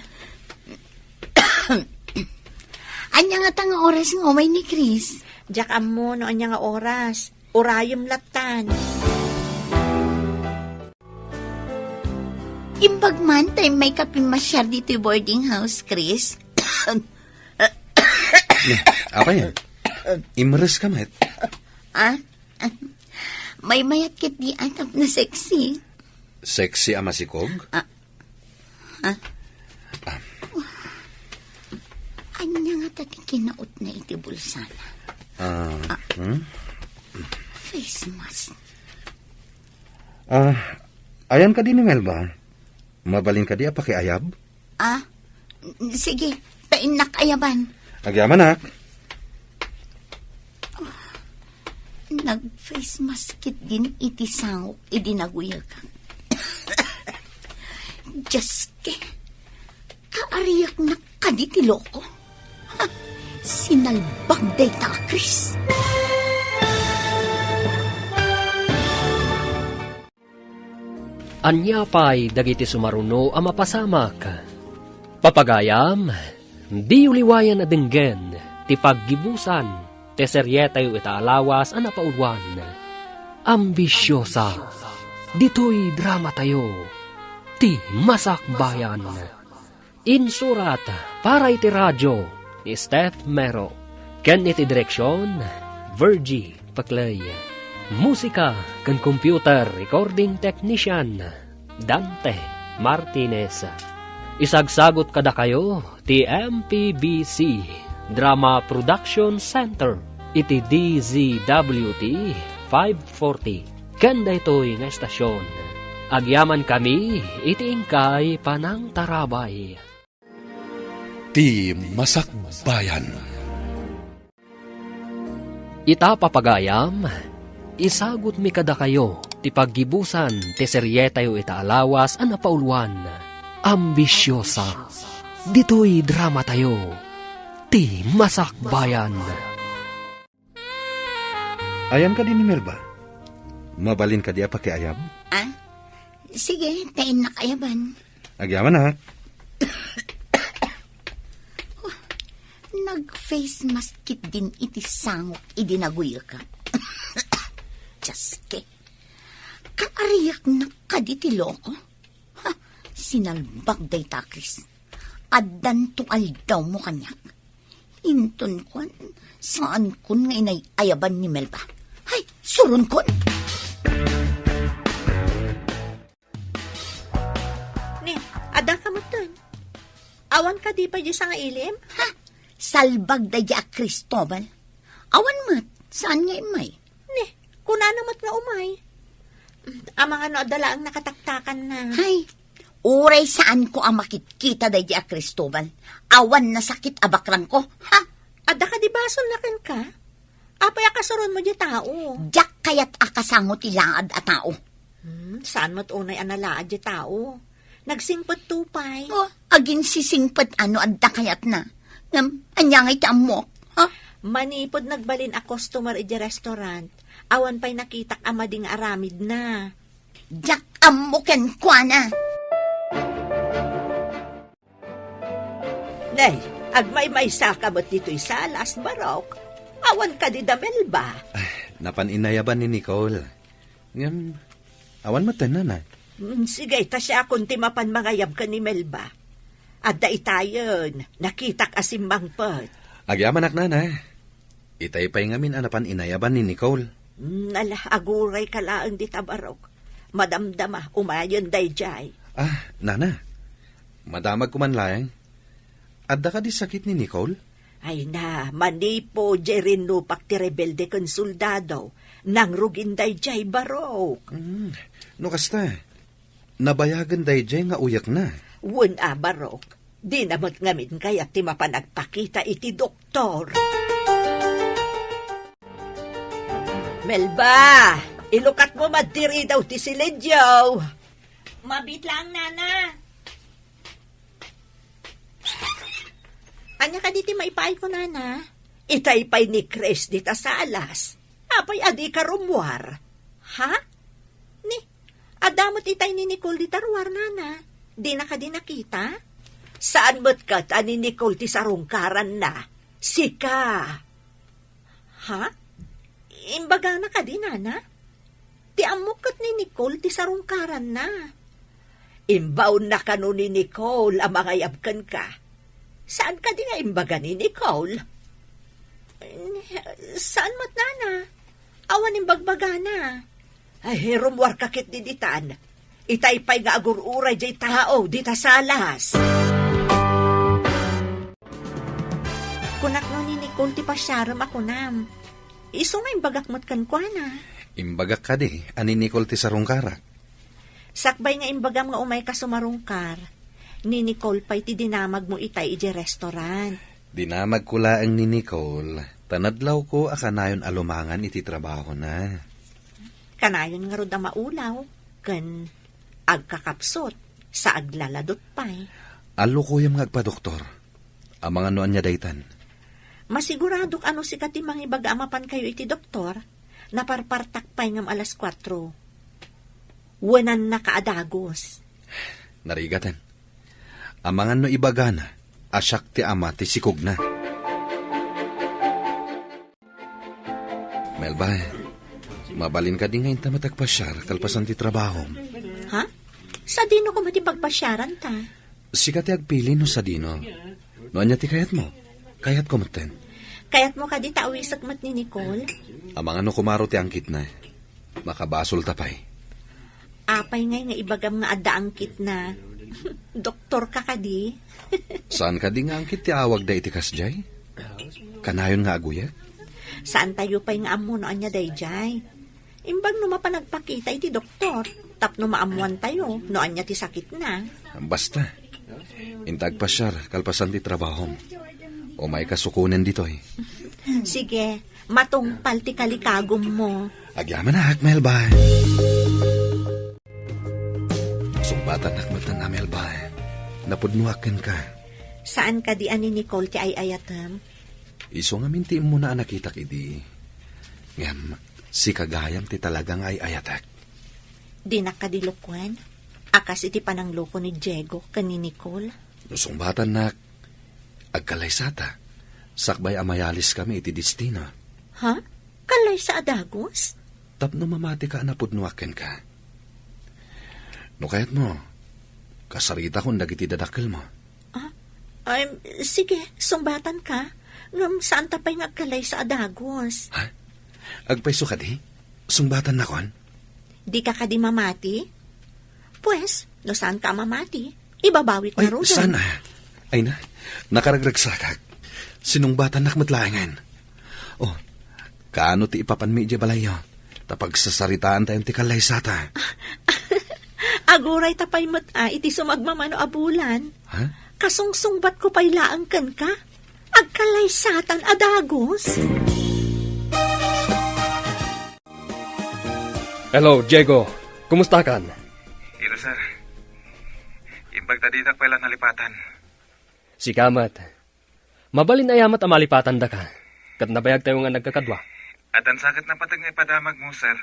Ania ngata nga oras nga umay ni Chris? Diak ammo no ania nga oras. Urayem lattan. Imbag man ta immay ka pimmasiar ditoy boarding house, Chris. Apayen? Imres ka met? Ah? Maymayat ketdi a tapno sexy. Sexy a masikog? Ah. Ah. Ah. Ania nga Ita ti kinautna iti bulsana. Ah, hmm? Face mask. Ah, ayan kadi ni Melba? Mabalin kadi a pakiayab? Ah, sige, ta innak ayaban. Agyamanak. Nag-face mask ketdin iti sangok idi naguyegak. Diyos ke, kaariaknak kadi ti loko. Ha, sinalbag dayta a Chris. Ania pay dagiti sumaruno a mapasamak? Papagayam, diyo liwayan a denggen ti paggibusan ti serietayo ita a lawas a napauluan. Ambisiosa. Ditoy dramatayo, ti Masakbayan. Insurat para iti radio ni Steph Mero, ken iti direksion, Virgie Paclay. Musika ken computer recording technician, Dante Martinez. Isagsagut kadakayo ti M P B C Drama Production Center iti D Z W T five forty. Ken daytoy nga estasion, agyamankami iti inkay panangtarabay. Ti Masakbayan. Ita, papagayam, isagutmi kadakayo ti paggibusan ti serietayo ita a lawas a napauluan, Ambisiosa. Ditoy dramatayo, Ti Masakbayan. Ayan kadi ni Melba? Mabalin kadi a pakiayab? Ah, sige, ta innak ayaban. Agyamanak. Nag-face mask ketdin iti sangok idi naguyegak. Diyos ke, kaariaknak kadi ti loko. Ha, sinalbag dayta a Chris. Addanto aldawmo kaniak. Inton kuan, saankon nga inay-ayaban ni Melba. Hay, suronkon! Ni, adda ka metten? Awan kadi pay diay sangailim? Ha? Salbag daydiay a Cristobal. Awan met, saan nga immay? Ni, kunana met nga umay. Amangan no adda laeng nakataktakanna. Hay, uray saanko a makitkita daydiay a Cristobal. Awan nasakit a bakrangko. Ha? Adda kadi basolna kenka? Apay a kasuronmo diay tao? Diak kayat a kasango ti laad a tao. Hmm, saan met unay a nalaad diay tao? Nagsingpetto pay. Oh, aginsisingpet a no adda kayatna. Ngem, ania ngay ti ammok? Ha? Manipud nagbalin a customer idiay restaurant, awan pay nakitak a madi nga aramidna. Diak ammo kenkuana. Nay, agmaymaysa ka met ditoy salas, Barok? Awan kadi da Melba? Ay, napan inayaban ni Nicole. Ngem, awan met, nana. Mm, sige, ta siakon ti mapan mangayab ken ni Melba. Adda itayen, nakitak a simmangpet. Agyamanak, nana. Itay pay ngamin a napan inayaban ni Nicole. Mm, ala, aguray ka laeng dita, Barok. Madamdama, umayen daydiay. Ah, nana. Madamagko man laeng. Adda kadi sakit ni Nicole? Ay na, manipud diay rinnupak ti rebelde ken soldado, nangrugin daydiay, Barok. Mm, no kasta, nabayagen daydiay nga uyekna. Wen a, Barok. Dina met ngamin kayat ti mapan agpakita iti doktor. Melba, ilukatmo man ti ridaw ti siledyo. Mabiit laeng, nana. Ania kadi ti maipaayko, nana? Itay pay ni Chris dita salas. Apay a dika rummuar? Ha? Ni, adda met itay ni Nicole dita ruar, nana. Dina kadi nakita? Saan met ket a ni Nicole ti sarungkaranna? Sika. Ha? Imbagana kadi, nana? Ti ammok ket ni Nicole ti sarungkaranna. Imbaonna kano ni Nicole a mangayab kenka. Saan kadi nga imbaga ni Nicole? Saan met, nana? Awan imbagbagana. Ay, rummuarka ketdi ditan. Itay pay nga agur-uray diay tao dita salas. Kuna Kun ti pasiarem a kunam. Isu nga imbagak met kenkuana. Imbagak kadi a ni Nicole ti sarungkarak. Sakbay nga imbagam nga umayka sumarungkar, ni Nicole pay ti dinamagmo itay idiay restaurant. Dinamagko laeng ni Nicole, ta nadlawko a kanayon a lumangan iti trabahona. Kanayon ngarud a maulaw, ken agkakapsut, sa aglaladot pay. Allukoyem nga agpadoktor. Amangan no ania daytan. Masiguradok a no sika ti mangibaga a mapankayo iti doktor, naparpartak pay ngem alas kuatro. Wenannaka a dagus. Narigaten. Amangan no ibagana a siak ti ama ti sikogna. Melba, mabalin kadi nga inta met agpasiar kalpasan ti trabahom? Ha? Sadino koma ti pagpasiaranta? Sika ti agpili no sadino. No ania ti kayatmo? Kayatko metten. Kayatmo kadi ta awisek met ni Nicole? Amangan no kumaro ti angkitna. Makabasolta pay. Apay ngay nga ibagam nga adda angkitna? Doktorka kadi? Saan kadi nga angkit ti awagda iti kasdiay? Kanayon nga aguyek? Saantayo pay nga ammo no ania daydiay. Imbag no mapan agpakita iti doktor, tapno maammoantayo no ania ti sakitna. Basta, inta agpasiar kalpasan ti trabahom. Umayka sukonen ditoy. Sige, matungpal ti kalikagummo. Agyamanak, Melba. Sungbatannak metten a, Melba. Napudnoak kenka. Saan kadi a ni Nicole ti ay-ayatem? Isu ngamin ti immuna a nakitak idi. Ngem, sika gayam ti talaga nga ay-ayatek. Dinak kadi lukuen a kas iti panangloko ni Diego ken ni Nicole. No sungbatannak, agkalaysata, sakbay a mayaliskami iti destino. Ha? Kalaysa a dagus? Tapno mamatika a napudnoak kenka. No kayatmo, kasaritakon dagiti dadakkelmo. Ah, ay, sige, sungbatanka. Ngem saanta pay nga agkalaysa a dagus. Ha? Agpayso kadi? Sungbatankon? Dika kadi mamati? Pues, no saanka a mamati, ibabawik Ay, ngaruden. Saan a? Ay na, nakaragragsakak. Sinungbatannak met laengen. Oh, kaano ti ipapanmi idiay balayyo? Ta pagsasaritaantayon ti kallaysata. Agurayta pay met a iti sumagmamano a bulan. Ha? Kasungsungbatko pay laeng kenka. Agkallaysatan a dagus. Hello, Diego. Kumustakan? Hello, sir. Imbag ta dinak pay la nalipatan. Sika met. Mabalin aya met a malipatandaka, ket nabayagtayo nga nagkakadua. Addan sa ket napateg nga ipadamagmo, sir.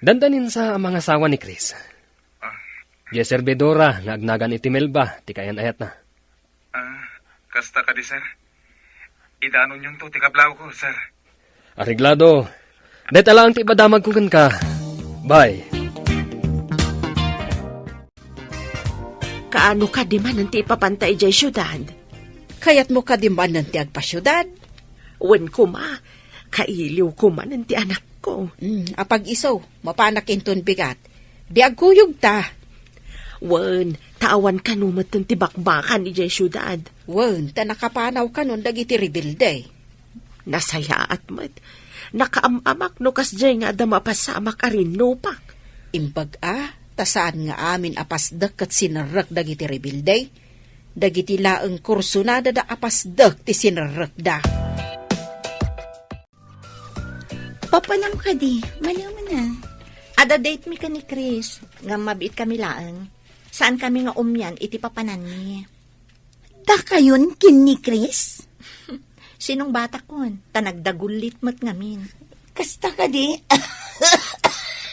Dandanin sa a mangasawa ni Chris. Ah. Diay servidora nga agnagan iti Melba ti kaayan-ayatna. Ah, kasta kadi, sir? Idanonyonto ti kablawko, sir. Areglado. Dayta laeng ti ipadamagko kenka. Bye. Kaano kadi manen ti ipapanta idiay siudad? Kayatmo kadi manen ti agpasiudad? Wen koma, kailiwko manen ti anakko. Mm, apag-isu, mapanak inton bigat. Di agkuyogta. Wen, ta awan kano metten ti bakbakan idiay siudad. Wen, ta nakapanaw kanon dagiti rebelde. Nasayaat met. Nakaam-amak no kasdiay nga adda mapasamak a rinnupak. Imbag a, ta saan nga amin a pasdek ket sinerrek dagiti rebelde. Dagiti laeng kursunada da a pasdek ti sinerrekda. Papanam kadi, maliw man a. Adda date mi ken ni Chris, ngem mabiit kami laeng. Saan kami nga umian iti papananmi. Dakayon ken ni Chris? Sinungbatakon, ta nagdagullit met ngamin. Kasta kadi?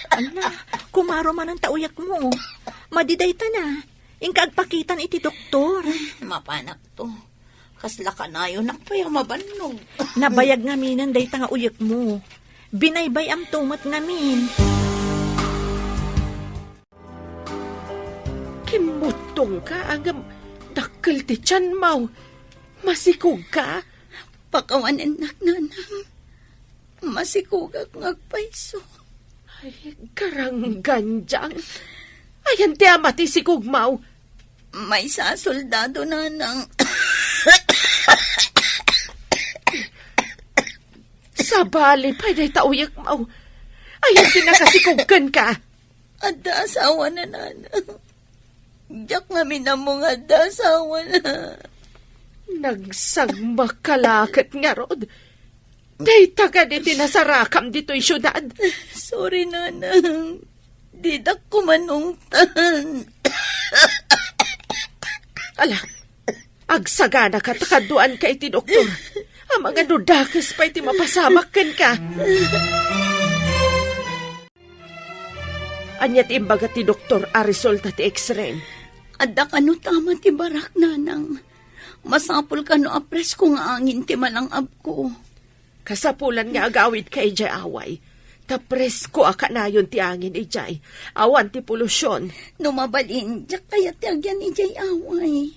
Ala, kumaro manen ta uyekmo. Madi dayta na. Inka agpakitan iti doktor. Mapanakto. Kasla kanayonak pay a mabannog. Nabayag ngaminen dayta nga uyekmo. Binaybay-amto met ngamin. Kimmutongka, ngem dakkel ti tianmo. Masikogka? Pakawanennak, nanang. Masikogak nga agpayso. Ay, karangganjang. Ayan ti ama ti sikogmo. Maysa a soldado, nanang. Abali pay dayta uyekmo. Ania ti nakasikog kenka? Adda asawana, nanang. Diak ngamin ammo nga adda asawana. Nagsagmakka la ket ngarud. Dayta kadi ti nasarakam ditoy siudad? Sorry, nanang. Didak kumanungtan. Ala, agsaganaka ta kaduanka iti doktor. Amangan no dakes pay ti mapasamak kenka. Ania ti imbaga ti doktor a resulta ti X-ray? Adda kano tama ti barak, nanang. Masapul kano a presko nga angin ti malang-abko. Kasapulan nga agawidka idiay away. Ta presko a kanayon ti angin idiay. Awan ti polusyon. No mabalin, diak kayat ti agyan idiay away.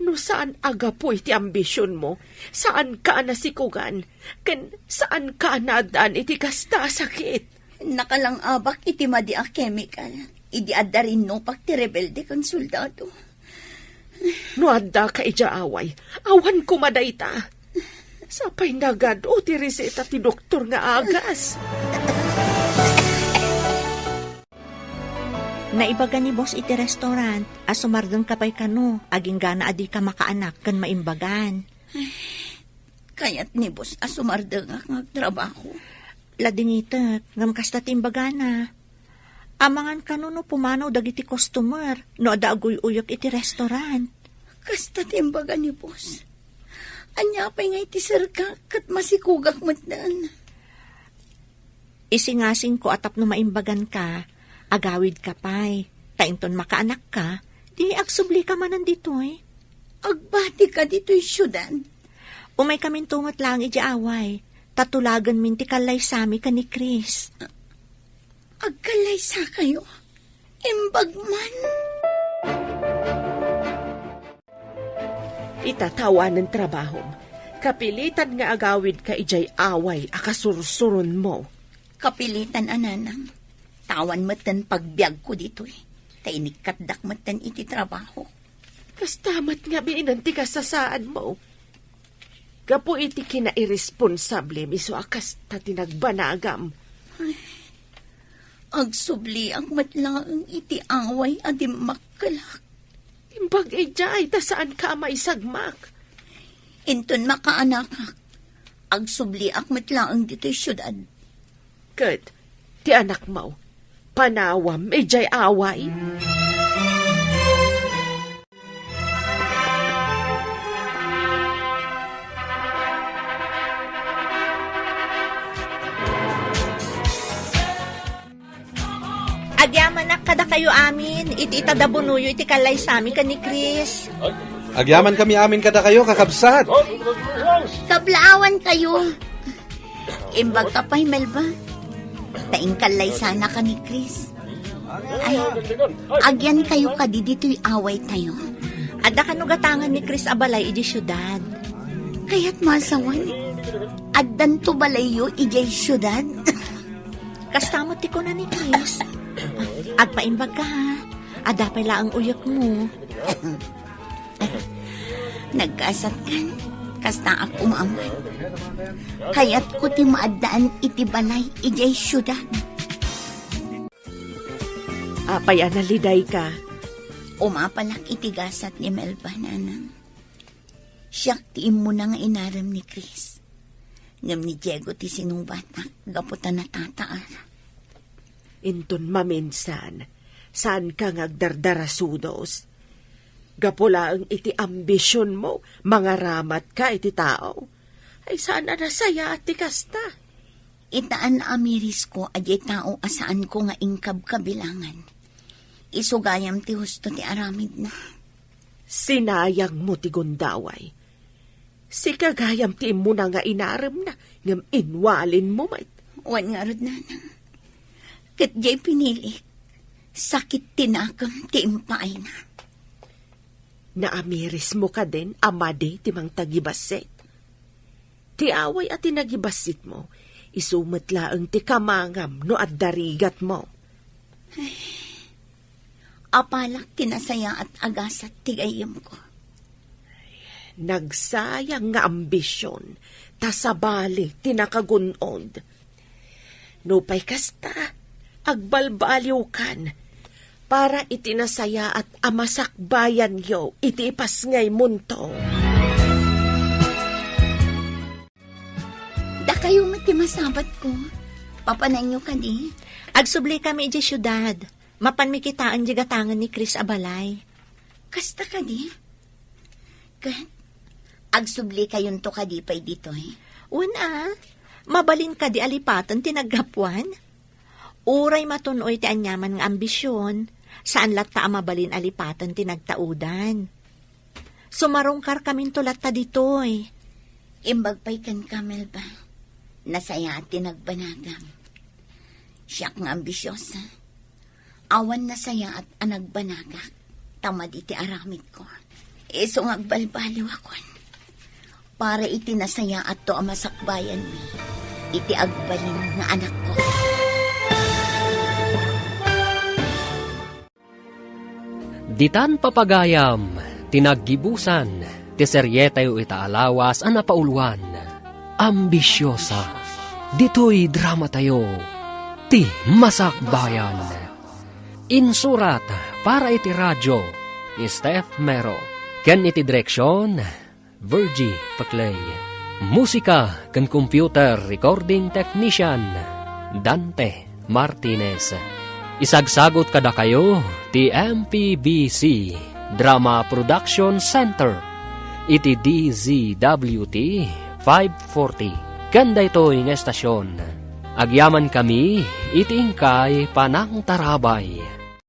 No saan a gapu iti ambisionmo, saanka a nasikogan, ken saanka a naaddaan iti kasta a sakit. Nakalang-abak iti madi a kemikal, idi adda rinnupak ti rebelde ken soldado. No addaka idiay away, awan koma dayta. Sapay nagad-o ti reseta ti doktor nga agas. Naibaga ni boss iti restaurant a sumardengka pay kano, agingga a dika makaanak ken maimbagan. Kayat ni boss a sumardengak nga agtrabaho. Ladingitek, ngem kasta ti imbagana. Amangan kano no pumanaw dagiti customer no adda aguy-uyek iti restaurant. Kasta ti imbaga ni boss. Ania pay nga iti serka ket masikogak metten. Isingasingko a tapno maimbaganka, agawidka pay. Ta inton makaanakka, di agsublika manen ditoy. Agbatika ditoy siudad? Umaykaminto met laeng idiay away, ta tulagenmin ti kallaysami ken ni Chris. Agkallaysakayo? Imbag man? Ita, ta awanen trabahom. Kapilitan nga agawidka idiay away a kasursuronmo. Kapilitan a, nanang. Ta awan metten pagbiagko ditoy. Ta inikkatdak metten iti trabaho. Kasta met ngamin ti kasasaadmo. Gapu iti kinairesponsablem isu a kasta ti nagbanagam. Ay, agsubliak met laeng iti away a dimmakkelak. Imbag idiay ta saanka a maisagmak. Inton makaanakak, agsubliak met laeng ditoy siudad. Ket ti anakmo, panawam idiay away? Agyamanak kadakayo amin iti itadabunoyo iti kallaysami ken ni Chris. Agyamankami amin kadakayo, kakabsat. Kablaawankayo. Imbagka pay, Melba. Ta inkallaysanaka ni Chris. Ay, agyankayo kadi ditoy awaytayo. Adda kano gatangan ni Chris a balay idiay siudad. Kayat masawan, addanto balayyo idiay siudad? Kasta met ti kuna ni Chris. Agpaimbagka, ha? Adda pay laeng uyekmo. Naggasatkan, kastaak umaman. Kayatko ti maaddaan iti balay idiay siudad. Apay a nalidayka? Umapalak iti gasat ni Melba, nanang. Siak ti immuna nga inarem ni Chris. Ngem ni Diego ti sinubatak gapu ta natataar. Inton maminsan, saanka nga agdardarasudos. Gapu laeng iti ambisionmo, mangaramatka iti tao. Ay, saan a nasayaat ti kasta. Ita a naamirisko a diay tao a saanko nga inkabkabilangan. Isu gayam ti husto ti aramidna. Sinayangmo ti gundaway. Sika gayam ti immuna nga inaremna, ngem inwalinmo met. Wen ngarud, nanang. Ket diay pinilik, sakit ti nakem ti impaayna. Naamirismo kadin a madi ti mangtagibassit? Ti away a tinagibasitmo, isu met laeng ti kamangam no adda rigatmo. Ay, apalak ti nasayaat a gasat ti gayyemko. Nagsayang nga ambision, ta sabali ti nakagun-od. Nupay kasta, agbalbaliwkan para iti nasayaat a masakbayanyo iti ipasngaymonto. Dakayo met ti masabatko. Papananyo kadi? Agsubli kami idiay siudad. Mapanmi kitaen diay gatangen ni Chris a balay. Kasta kadi? Ket, agsubli kayonto kadi pay ditoy? Wen a, mabalin kadi a lipaten ti naggapuan? Uray matun-oy ti aniaman nga ambision, saan latta a mabalin a lipaten ti nagtaudan. Sumarungkarkaminto latta ditoy. Imbag pay kenka, Melba. Nasayaat ti nagbanagam. Siak nga ambisiosa. Awan nasayaat a nagbanagak, ta madi ti aramidko. Isu nga agbalbaliwakon para iti nasayaatto a masakbayanmi iti agbalin nga anakko. Ditan papagayam ti naggibusan ti serietayo ita a lawas a napauluan, Ambisiosa. Ditoy dramatayo, ti Masakbayan. Insurat para iti radio ni Steph Mero, ken iti direksion, Virgie Paclay. Musika ken computer recording technician, Dante Martinez. Isagsagut kadakayo ti M P B C Drama Production Center iti D Z W T five forty. Ken daytoy nga estasion, agyamankami iti inkay panangtarabay.